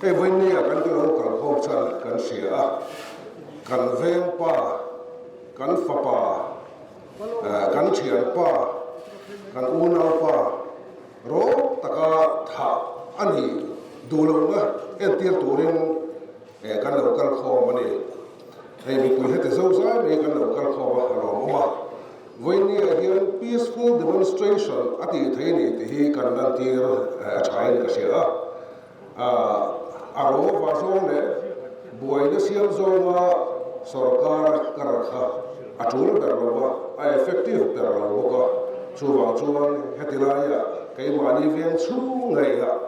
hei vawinia kan tilo kal khawm chhan kan hria a, kan veng pa, kan fapa, kan thian pa, kan unau pa rawng taka thah a nih duh lohna entir turin Kan lo kal khawm a ni. Hei mipui heti zo zai mai kan lo kal khawm a, a lawmawm a. Vawinia hian peaceful demonstration a tih thei a ni tih hi kan lantir a thain ka hria a. A rawva zawng leh buaina siam zawnga sorkar kar kha a tul ber lo a, a effective ber lo bawk a. Chuvang chuan heti laia keimahni veng chhung ngeiah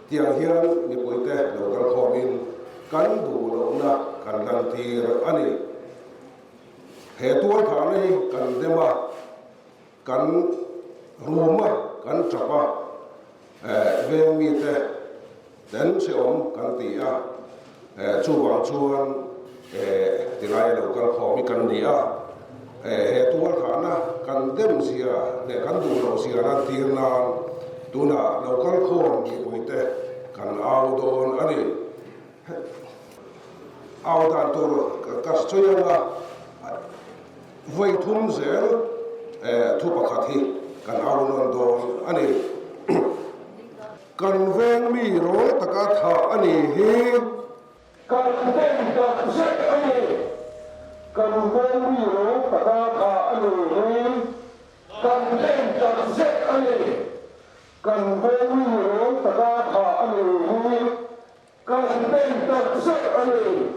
Tiang hian mipuite lo kal khawmin kan duh lohna kan lantir a ni. He tualthahna hi kan dem a, kan rum a, kan tap a, veng mite ten hrehawm kan ti a, Chuvang chuan tilai lo kal khawm hi kan ni a, he tualthahna kan dem zia leh kan duh loh zia lantir nan tunah lo kal khawm mipuite kan au dawn a ni. Au dan tur ka sawi ang a, vawi thum zel thu pakhat hi kan au nawn dawn a ni. Kan veng mi rawl taka thah a ni hi. Kan veng tak zet a ni. Kan veng mi rawl taka thah a ni hi. Kan veng tak zet a ni. Kan veng mi rawl taka thah a ni hi. Kan veng tak zet a ni.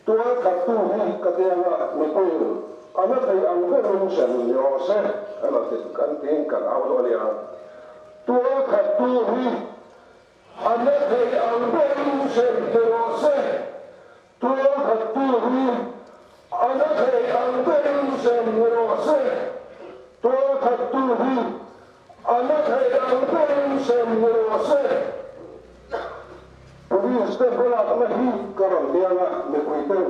Tual khattu hi ka tianga mipuiin a na thei ang berin hrem ni rawh se a lo ti kan tiin kan au dawn nia. Tual khattu hi a na thei ang berin hrem ni rawh se. Tual khattu hi a na thei ang berin hrem ni rawh se. Tual khattu hi A na thei ang berin hrem ni rawh se. Police te hmalakna hi ka rawn biang a, mipui ten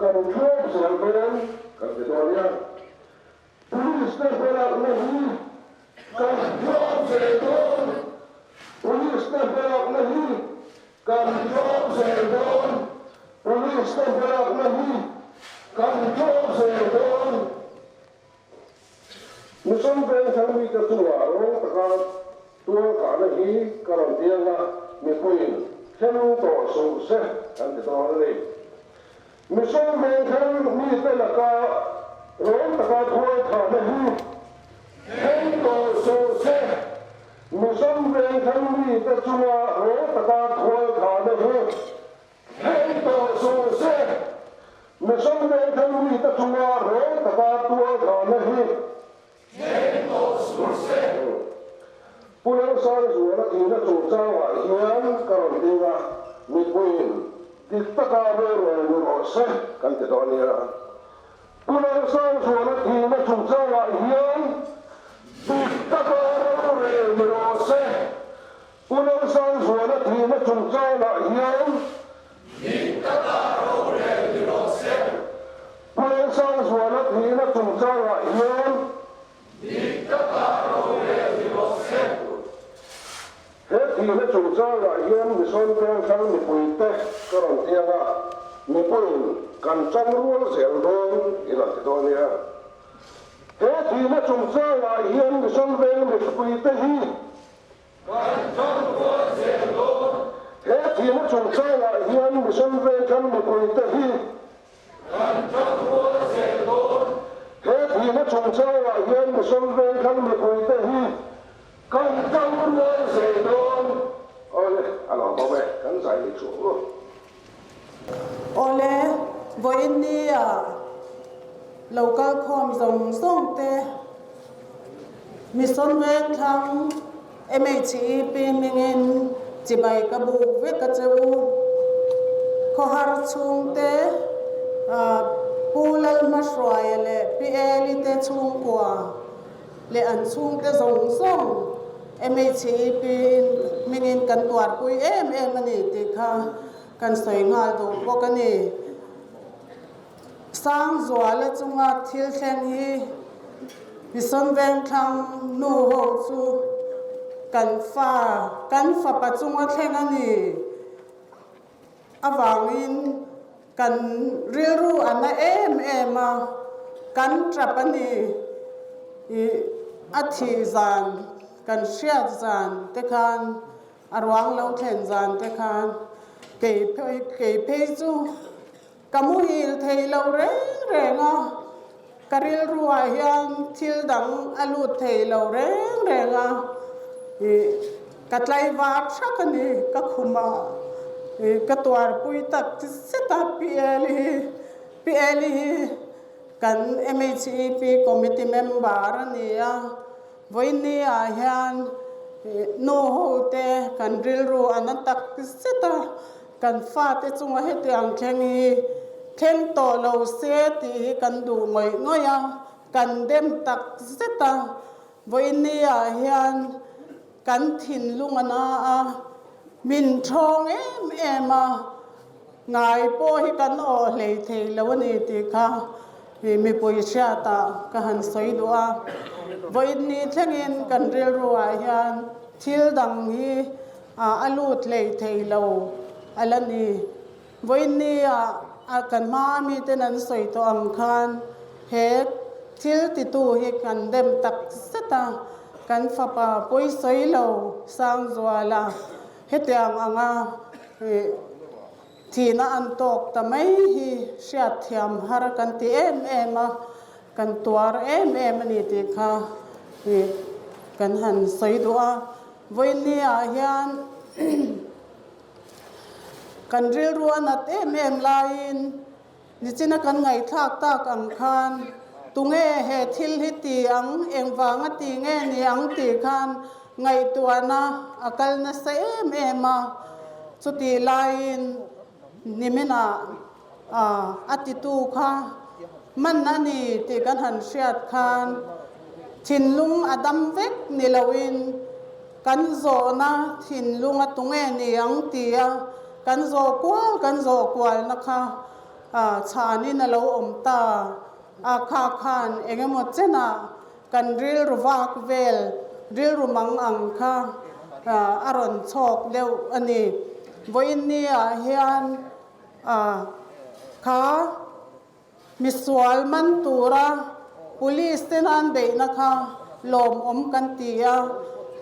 kan thlawp zel dawn kan ti dawn nia. Police te hmalakna hi kan thlawp zel dawn. Police te hmalakna hi kan thlawp zel dawn. Police te hmalakna hi kan thlawp zel dawn. Mizo veng mite chungah rawng taka tual kahna hi ka rawn piang a, mipuiin thleng tawh suh se kan ti dawn a ni. Mizo veng mite laka rawng taka tual thahna hi thleng tawh suh se. Mizo veng mite chunga rawng taka tual thahna hi Heng tawh suh se, Mizo vengthar mite chunga reng taka tual thahna hi Heng tawh suh se. Pu Lalsangzuala thihna chungchangah hian ka rawn ding a, mipuiin dik taka rorel ni rawh se kan ti dawn nia. Pu Lalsangzuala thihna chungchangah hian dik taka rorel ni rawh se. Pu Lalsangzuala thihna chungchangah hian Dik taka rorel ni rawh se. Pu Lalsangzuala thihna chungchangah hian Dik taka rorel ni rawh se. He thihna chungchangah hian Mission Vengthlang mipuite ka rawn tiang a, mipuiin kan tang rual zel dawn i rawn ti dawn nia. He thihna chungchangah hian Mission Veng mipuite hi Kan changrual zel dawn. He thihna chungchangah hian Mission Vengthlang mipuite hi Kan changrual zel dawn. He thihna chungchangah hian Mission Vengthlang mipuite hi Kan changrual zel dawn. Awle, a lo bawm e, kan zai leh chuang u. Awle, vawiin nia lo kal khawm zawng zawng te, Mission Vengthlang MHEP hmingin chibai ka buk vek a che u. Khawhar chhungte, Pu Lalhmahruaia leh Pi Eli te chhungkua leh an chhungte zawng zawng MHEP hmingin kan tuarpui em em a ni tih kha kan sawi nghal duh bawk a ni. Sangzuala chunga thil thleng hi Mission Vengthlang nu ho chu kan fa, kan fapa chunga thleng a ni avangin kan rilru a na em em a, kan tap a ni. Ih, a thih zan, kan hriat zan te khan a ruang lo thlen zan te khan kei kei phei chu Ka muhil thei lo reng reng a, ka rilruah hian thil dang a lut thei lo reng reng a, ih ka tlaivar thak a ni, ka khumah ih ka tuarpui tak zet a, Pi Eli hi, Pi Eli hi kan MHEP committee member a ni a, vawiin ah hian ih nu ho te kan rilru a na tak zet a, Kan fate chunga hetiang thleng hi thleng tawh lo se tih hi kan duh ngawih ngawih a, kan dem tak zet a. Vawiin ah hian kan thinlung a na a, min thawng em em a, ngai pawh hi kan awh hlei thei lo a ni tih kha mipui hriatah ka han sawi duh a. Vawiin thlengin kan rilru ah hian thil dang hi a lut hlei thei lo a la ni. Vawiin ah kan hma miten an sawi tawh ang khan he thil titu hi kan dem tak zet a. Kan fapa pawisawi lo Sangzuala hetiang anga thihna an tawk ta mai hi hriatthiam har kan ti em em a, kan tuar em em a ni tih kha kan han sawi duh a. Vawiinni ah hian kan rilru a nat em em laiin Nichina kan ngaihthlak tak ang khan tunge he thil hi ti ang, engvanga ti nge ni ang tih khan ngaihtuahna a kal nasa em em a. Chutih laiin niminah a titu kha man a ni tih kan han hriat khan thinlung a dam vek ni loin kan zawhna thinlung a tunge ni ang tia Kan zawh kual kan zawh kualna kha chhanin a lo awm ta a, kha khan eng emaw chenah kan rilru vak vel, rilru mang ang kha a rawn chhawk deuh a ni. Vawiinni ah hian kha Misual man tura police ten an beihna kha lawmawm kan ti a,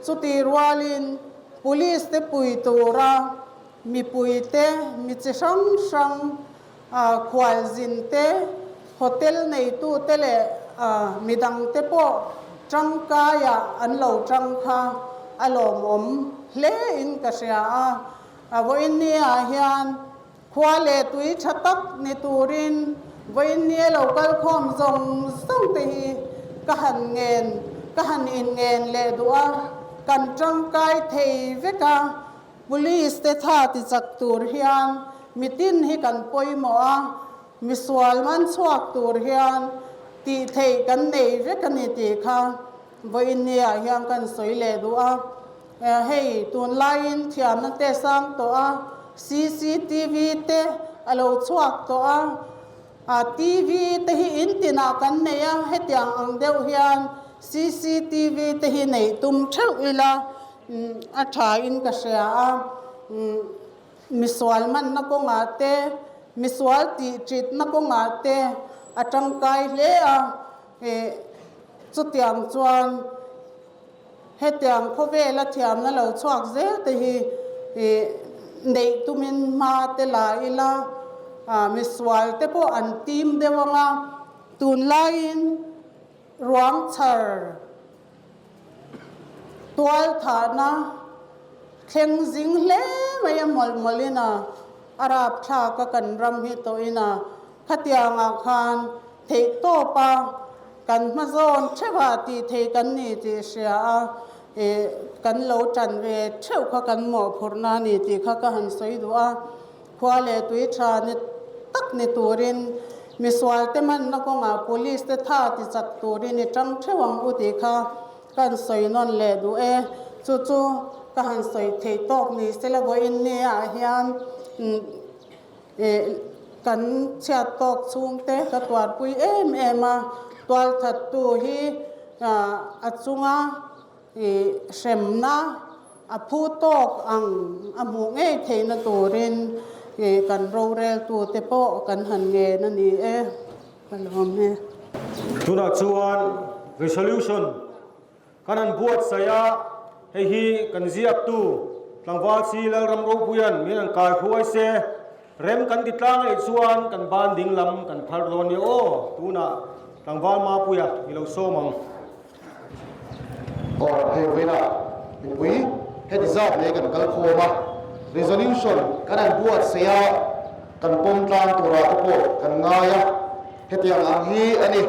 chutih rualin police te pui tura mipui te, mi chi hrang hrang, khualzin te, hotel neitu te leh midang te pawh tangkaiah an lo tang kha a lawmawm hle in ka hria a, vawiin ni ah hian Khua leh tui tha tak ni turin vawiinnia lo kal khawm zawng zawng te hi ka han ngen, ka han inngen leh duh a, kan tangkai thei vek a, Police te tha ti chak tur hian mitin hi kan pawimawh a, misual man chhuak tur hian tih theih kan nei vek a ni tih kha vawiinnia hian kan sawi leh duh a. Hei tunlaiin thiamna te sang tawh a, cctv te a lo chhuak tawh a, a TV te hi in tinah kan nei a, hetiang ang deuh hian cctv te hi neih tum theuh ila a tha in ka hria a, misual manna kawngah te, misual tih titna kawngah te a tangkai hle a, chutiang chuan. Hetiang khawvela thiamna lo chhuak zel te hi neih tumin hma te la ila, misual te pawh an tim deuh ang a, tunlaiin ruang chhar tual thahna thleng zing hle mai a mawlh mawlhin a, a rapthlak a kan ram hi tawhin a, khatiangah khan theihtawp a. Kan hma zawn theuhah tih thei kan ni tih hria a, ih kan lo tan ve theuh kha kan mawhphurhna a ni tih kha ka han sawi duh a. Khua leh tui tha ni tak ni turin misualte manna kawngah police te tha ti chak turin i tang theuh ang u tih kha ka han sawi nawn leh duh e. Chu chu ka han sawi theih tawk ni sela vawiin nia hian Ih, kan chhiat tawk chhungte ka tuarpui em em a, tualthattu hi a chunga ih hremna a phu tawk ang a hmuh ngei theihna turin ih kan roreltute pawh kan han ngen a ni e, ka lawm e. Tunah chuan resolution Kan han buatsaih a, hei hi kan ziaktu tlangval si Lalram Ropuia'n min han kai hruai se, rem kan ti tlang eih chuan kan ban ding lam kan phar dawn nia aw, tunah tlangval Mapuia i lo sawm ang. Aw hei vawiinah mipui heti zat leh kan kal khawm a, resolution kan han buatsaih a, kan pawm tlang turah te pawh kan ngai a, hetiang ang hi a ni.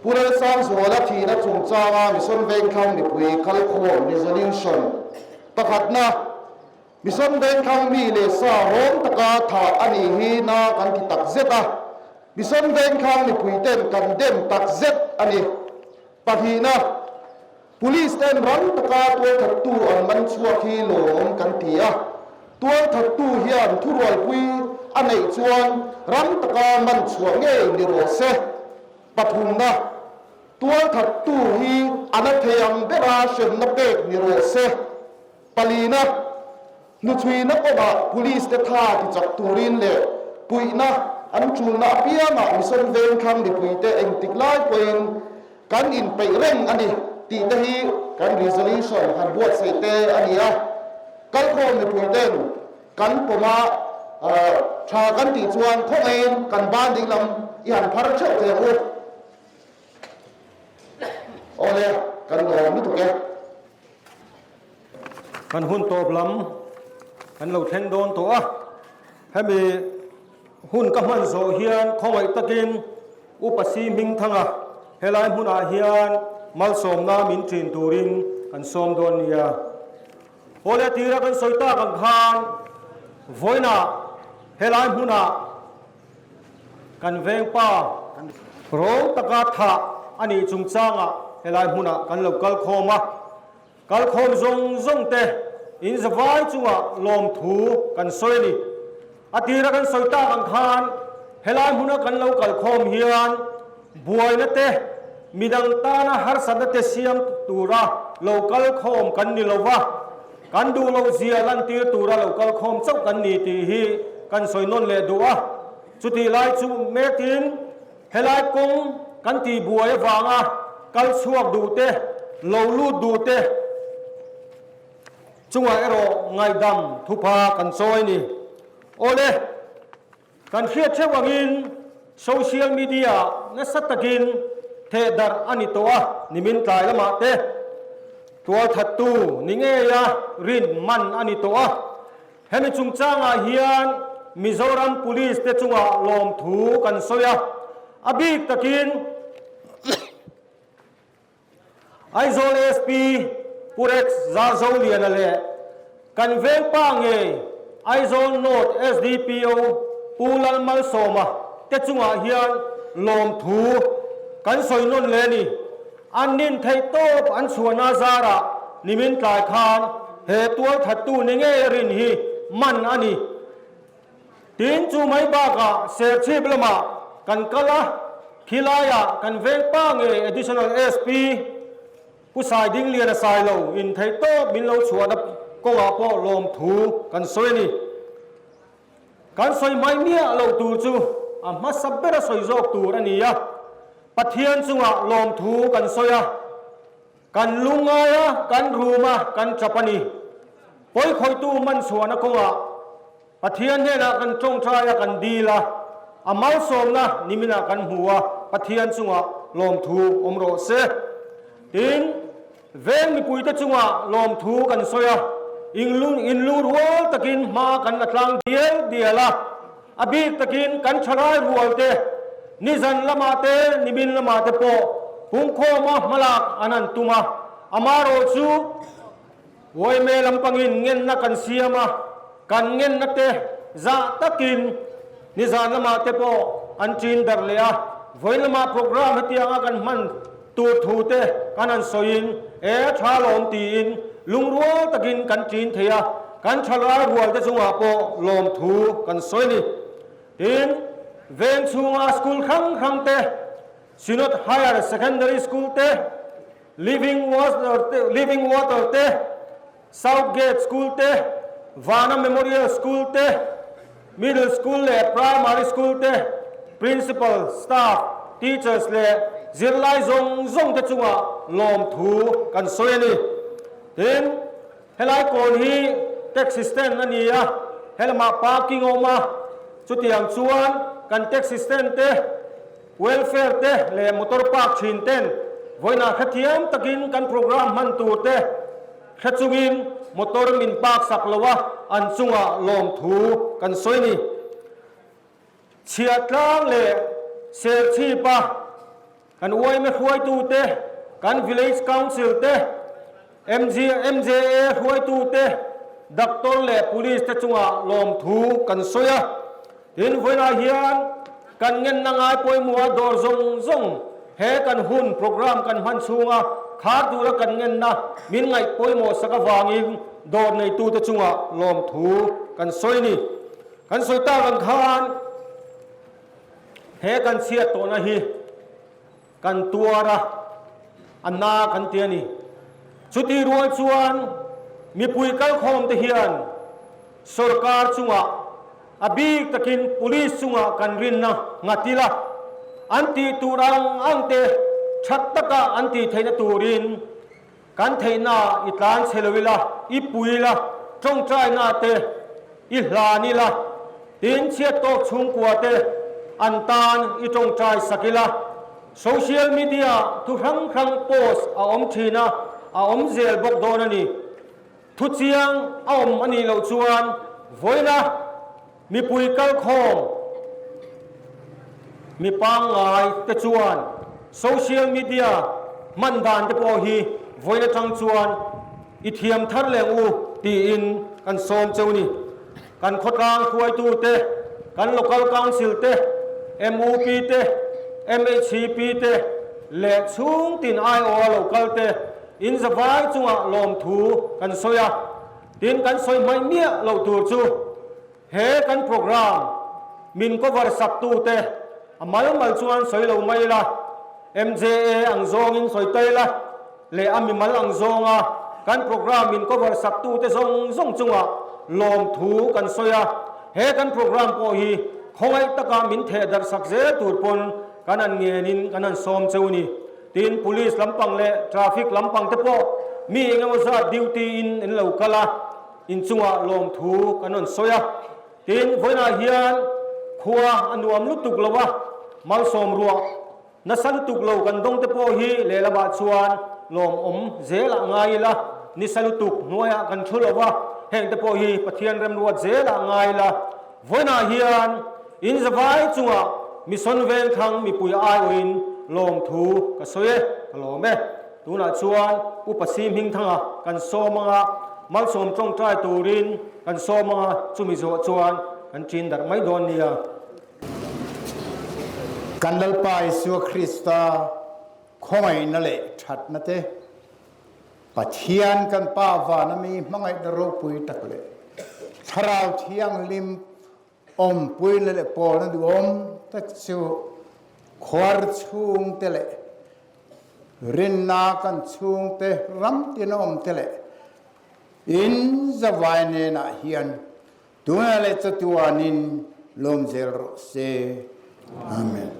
Pu Lalsangzuala thihna chungchanga Mission Vengthlang mipui kalkhawm resolution pakhatna, Mission Vengthlang mi leh sa rawng taka thah a nih hi na kan ti tak zet a, Mission Vengthlang mipuiten kan dem tak zet a ni. Pahnihna, Police ten ram taka tualthattu an man chhuak hi lawmawm kan ti a, tualthattu hian thurualpui a neih chuan ram taka man chhuah ngei ni rawh se. Pathumna, tualthattu hi a na thei ang bera hremna pek ni rawh se. Palina, hnuchhuina kawngah police te tha tichak turin leh puihna an tulna apiangah Mission Vengthlang mipuite engtik lai pawhin kan inpeih reng a ni. tih te hi kan resolution han buatsaih te a ni a. Kalkhawm mipui ten kan pawm a, tha kan tih chuan khawngaiin kan ban dinglam i han phar theuh thei ang u. Awle, kan lawm lutuk e. Kan hun tawp lam kan lo thleng dawn tawh a, hemi hun ka hman zawh hian khawngaih takin Upa Si Hmingthanga helai hmunah hian malsawmna min ṭin turin kan sawm dawn nia. Awle tira kan sawi tak ang khan vawiinah helai hmunah Kan vengpa rawng taka thah a nih chungchangah helai hmunah kan lo kal khawm a, kal khawm zawng zawng te in zavai chungah lawmthu kan sawi a ni. A tira kan sawi tak ang khan helai hmuna kan lo kal khawm hian buaina te, midang tana harsatna te siam tura lo kal khawm kan ni lo va, Kan duh loh zia lantir tura lo kal khawm chauh kan ni tih hi kan sawi nawn leh duh a. Chutih lai chu mekin helai kawng kan tih buai avanga kal chhuak duh te, lo lut duh te chungah erawh ngaihdam thupha kan chawi a ni. Awle! Kan hriat theuh angin social media ah nasa takin theh darh a ni tawh a, nimin tlai lamah te tualthattu ni ngeia rin man a ni tawh a. Hemi chungchangah hian Mizoram Police te chungah lawmthu kan sawi a, a bik takin Aizawl SP Pu Rex Zarzoliana leh kan vengpa ngei Aizawl North SDPO Pu Lalmalsawma te chungah hian lawmthu kan sawi nawn leh a ni. An nin theih tawp an chhuahna zarah nimin tlai khan he tualthattu ni ngei a rin hi man a ni. Tin, chu mai bakah Serchhip lamah kan kal a, khilaiah kan veng pa nge Additional SP Pu Saidingliana Sailo in theih tawp min lo chhuahna kawngah pawh lawmthu kan sawi a ni. Kan sawi mai miah loh tur chu a hmasa bera sawi zawk tur a ni a, Pathian chungah lawmthu kan sawi a, Kan lungngai a, kan rum a, kan tap a ni. Pawikhawihtu man chhuahna kawngah Pathian hnenah kan tawngtai a, kan dil a, a malsawmna niminah kan hmu a, Pathian chungah lawmthu awm rawh se. Tin, veng mipuite chungah lawmthu kan sawi a, inlungrual takin hma kan la tlang dial dial a, A bik takin kan thalai rual te, nizan lamah te, nimin lamah te pawh pungkhawma hmalak an han tum a, amarawh chu yma lampangin ngenna kan siam a, kan ngenna te zah takin nizan lamah te pawh an chin darh leh a, vawiin lamah programme hetianga kan hman tur thu te kan han sawiin e tha lawm tiin lungrual takin kan ṭin thei a, kan thalai rual te chungah pawh lawmthu kan sawi a ni. Tin, veng chhunga school hrang hrang te, Synod Higher Secondary School te, Living Living Water te, South Gate School te, Vana Memorial School te, Middle School leh Primary School te Principal, Staff, Teachers leh zirlai zawng zawng te chungah lawmthu kan sawi a ni. Tin, helai kawn hi taxi stand a ni a, helamah parking a awm a, chutiang chuan kan taxi stand te, welfare te leh motor park thin ten vawiinah hrethiam takin kan programme hman tur te hre chungin motor min park sak lo a, an chungah lawmthu kan sawi a ni. Chhiahtlang leh Serchhipa kan yma hruaitute, kan Village Council te, MJA hruaitute, Doctor leh Police te chungah lawmthu kan sawi a. Tin, vawiinah hian kan ngenna ngai pawimawha dawr zawng zawng he kan hun programme kan hman chhunga khar tura kan ngenna min ngaih pawimawh sak avangin dawr neitute chungah lawmthu kan sawi a ni. Kan sawi tak ang khan he kan chhiat tawhna hi Kan tuar a, a na kan ti a ni. Chutih rual chuan mipui kalkhawm te hian sorkar chungah, a bik takin police chungah kan rinna nghat ila, an tih tur ang ang te that taka an tih theihna turin. Kan theihnaah i tlan chhe lo ila, i pui ila, tawngtainaah te i hlan ila, tin chhiat tawk chhungkua te an tan i tawngtai sak ila. Social media thu hrang hrang post a awm thin a, a awm zel bawk dawn a ni. Thu chiang a awm a nih loh chuan vawiina mipui kalkhawm mi pangngai te chuan social media hman dan te pawh hi vawiin atang chuan i thiam thar leng u tiin kan sawm cheu ni. Kan khawtlang hruaitu te, kan local council te, MUP te, MHCP te leh chhungtin aiawha local te in zavai chungah lawmthu kan sawi a. Tin, kan sawi hmaih miah loh tur chu he kan programme min cover sak tute a mal mal chuan sawi lo mai ila, MJA ang zawngin sawi ta ila leh a mimal ang zawnga kan programme min cover sak tute zawng zawng chungah lawmthu kan sawi a. He kan programme pawh hi khawngaih taka min theh darh sak zel tur pawn kan han ngenin kan han sawm cheu ni. Tin, Police lampang leh Traffic lampang te pawh mi eng emaw zat duty in an lo kal a, inchungah lawmthu kan rawn sawi a. Tin, vawiinah hian khua a nuam lutuk lo a, malsawm ruah nasa lutuk lo kan dawng te pawh hi lehlamah chuan lawmawm zelah ngai ila, nisa lutuk hnuaiah kan thu lo a, heng te pawh hi Pathian remruat zelah ngai ila. Vawiinah hian in zavai chungah Mission Vengthlang mipui aiawhin lawmthu ka sawi e, ka lawm e. Tunah chuan Upa Si Hmingthanga kan sawm anga, malsawm tawngtai turin kan sawm anga, chumi zawh chuan kan ṭin darh mai dawn nia. Kan Lalpa Isua Krista khawngaihna leh ṭhatna te, Pathian kan Pa vana mi hmangaihna ropui tak leh Thlarau Thianghlim awmpuina leh pawlna duhawm tak chu khuar chhungte leh rinna kan chhungte ram tina awmte leh in zavai nenah hian Tunah leh chatuanin lawm zel rawh se. Amen.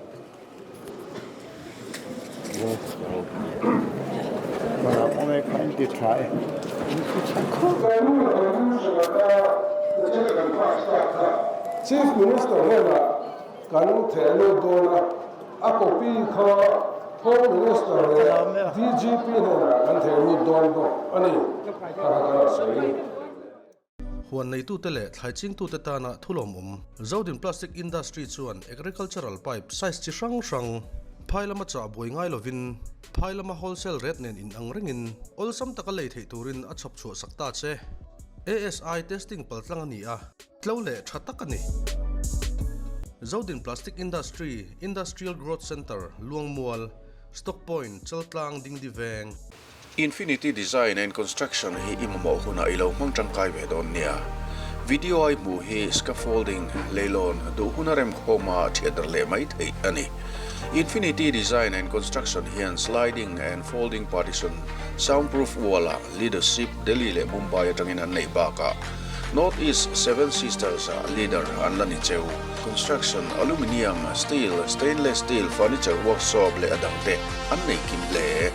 Chief Minister hnenah kan theh lut dawn a, a copy kha Home Minister leh DGP hnenah kan theh lut dawn bawk a ni, kha kan sawi. Huan neitute leh thlai chingtute tana thulawmawm Zodin Plastic Industry chuan agricultural pipe size chi hrang hrang phai lama chah buai ngai lovin phai lama wholesale rate nen inang rengin awlsam taka lei theih turin a chhawp chhuah sak ta che. ASI testing paltlang a ni a, tlo leh tha tak a ni. Zodin Plastic Industry, Industrial Growth Centre, Luangmual, Stock Point, Chaltlang, Dingdi Veng. Infinity Design and Construction hi i mamawh hunah i lo hmang tangkai ve dawn nia. Video a i hmuh hi scaffolding, leilawn, duh huna remkhawma thiat darh leh mai theih a ni. Infinity Design and Construction hian sliding and folding partition, soundproof wall-ah leadership Delhi leh Mumbai atangin an neih bakah North East Seven Sisters-ah leader an la ni cheu. Construction, aluminium, steel, stainless steel, furniture workshop leh a dangte an nei kim hle.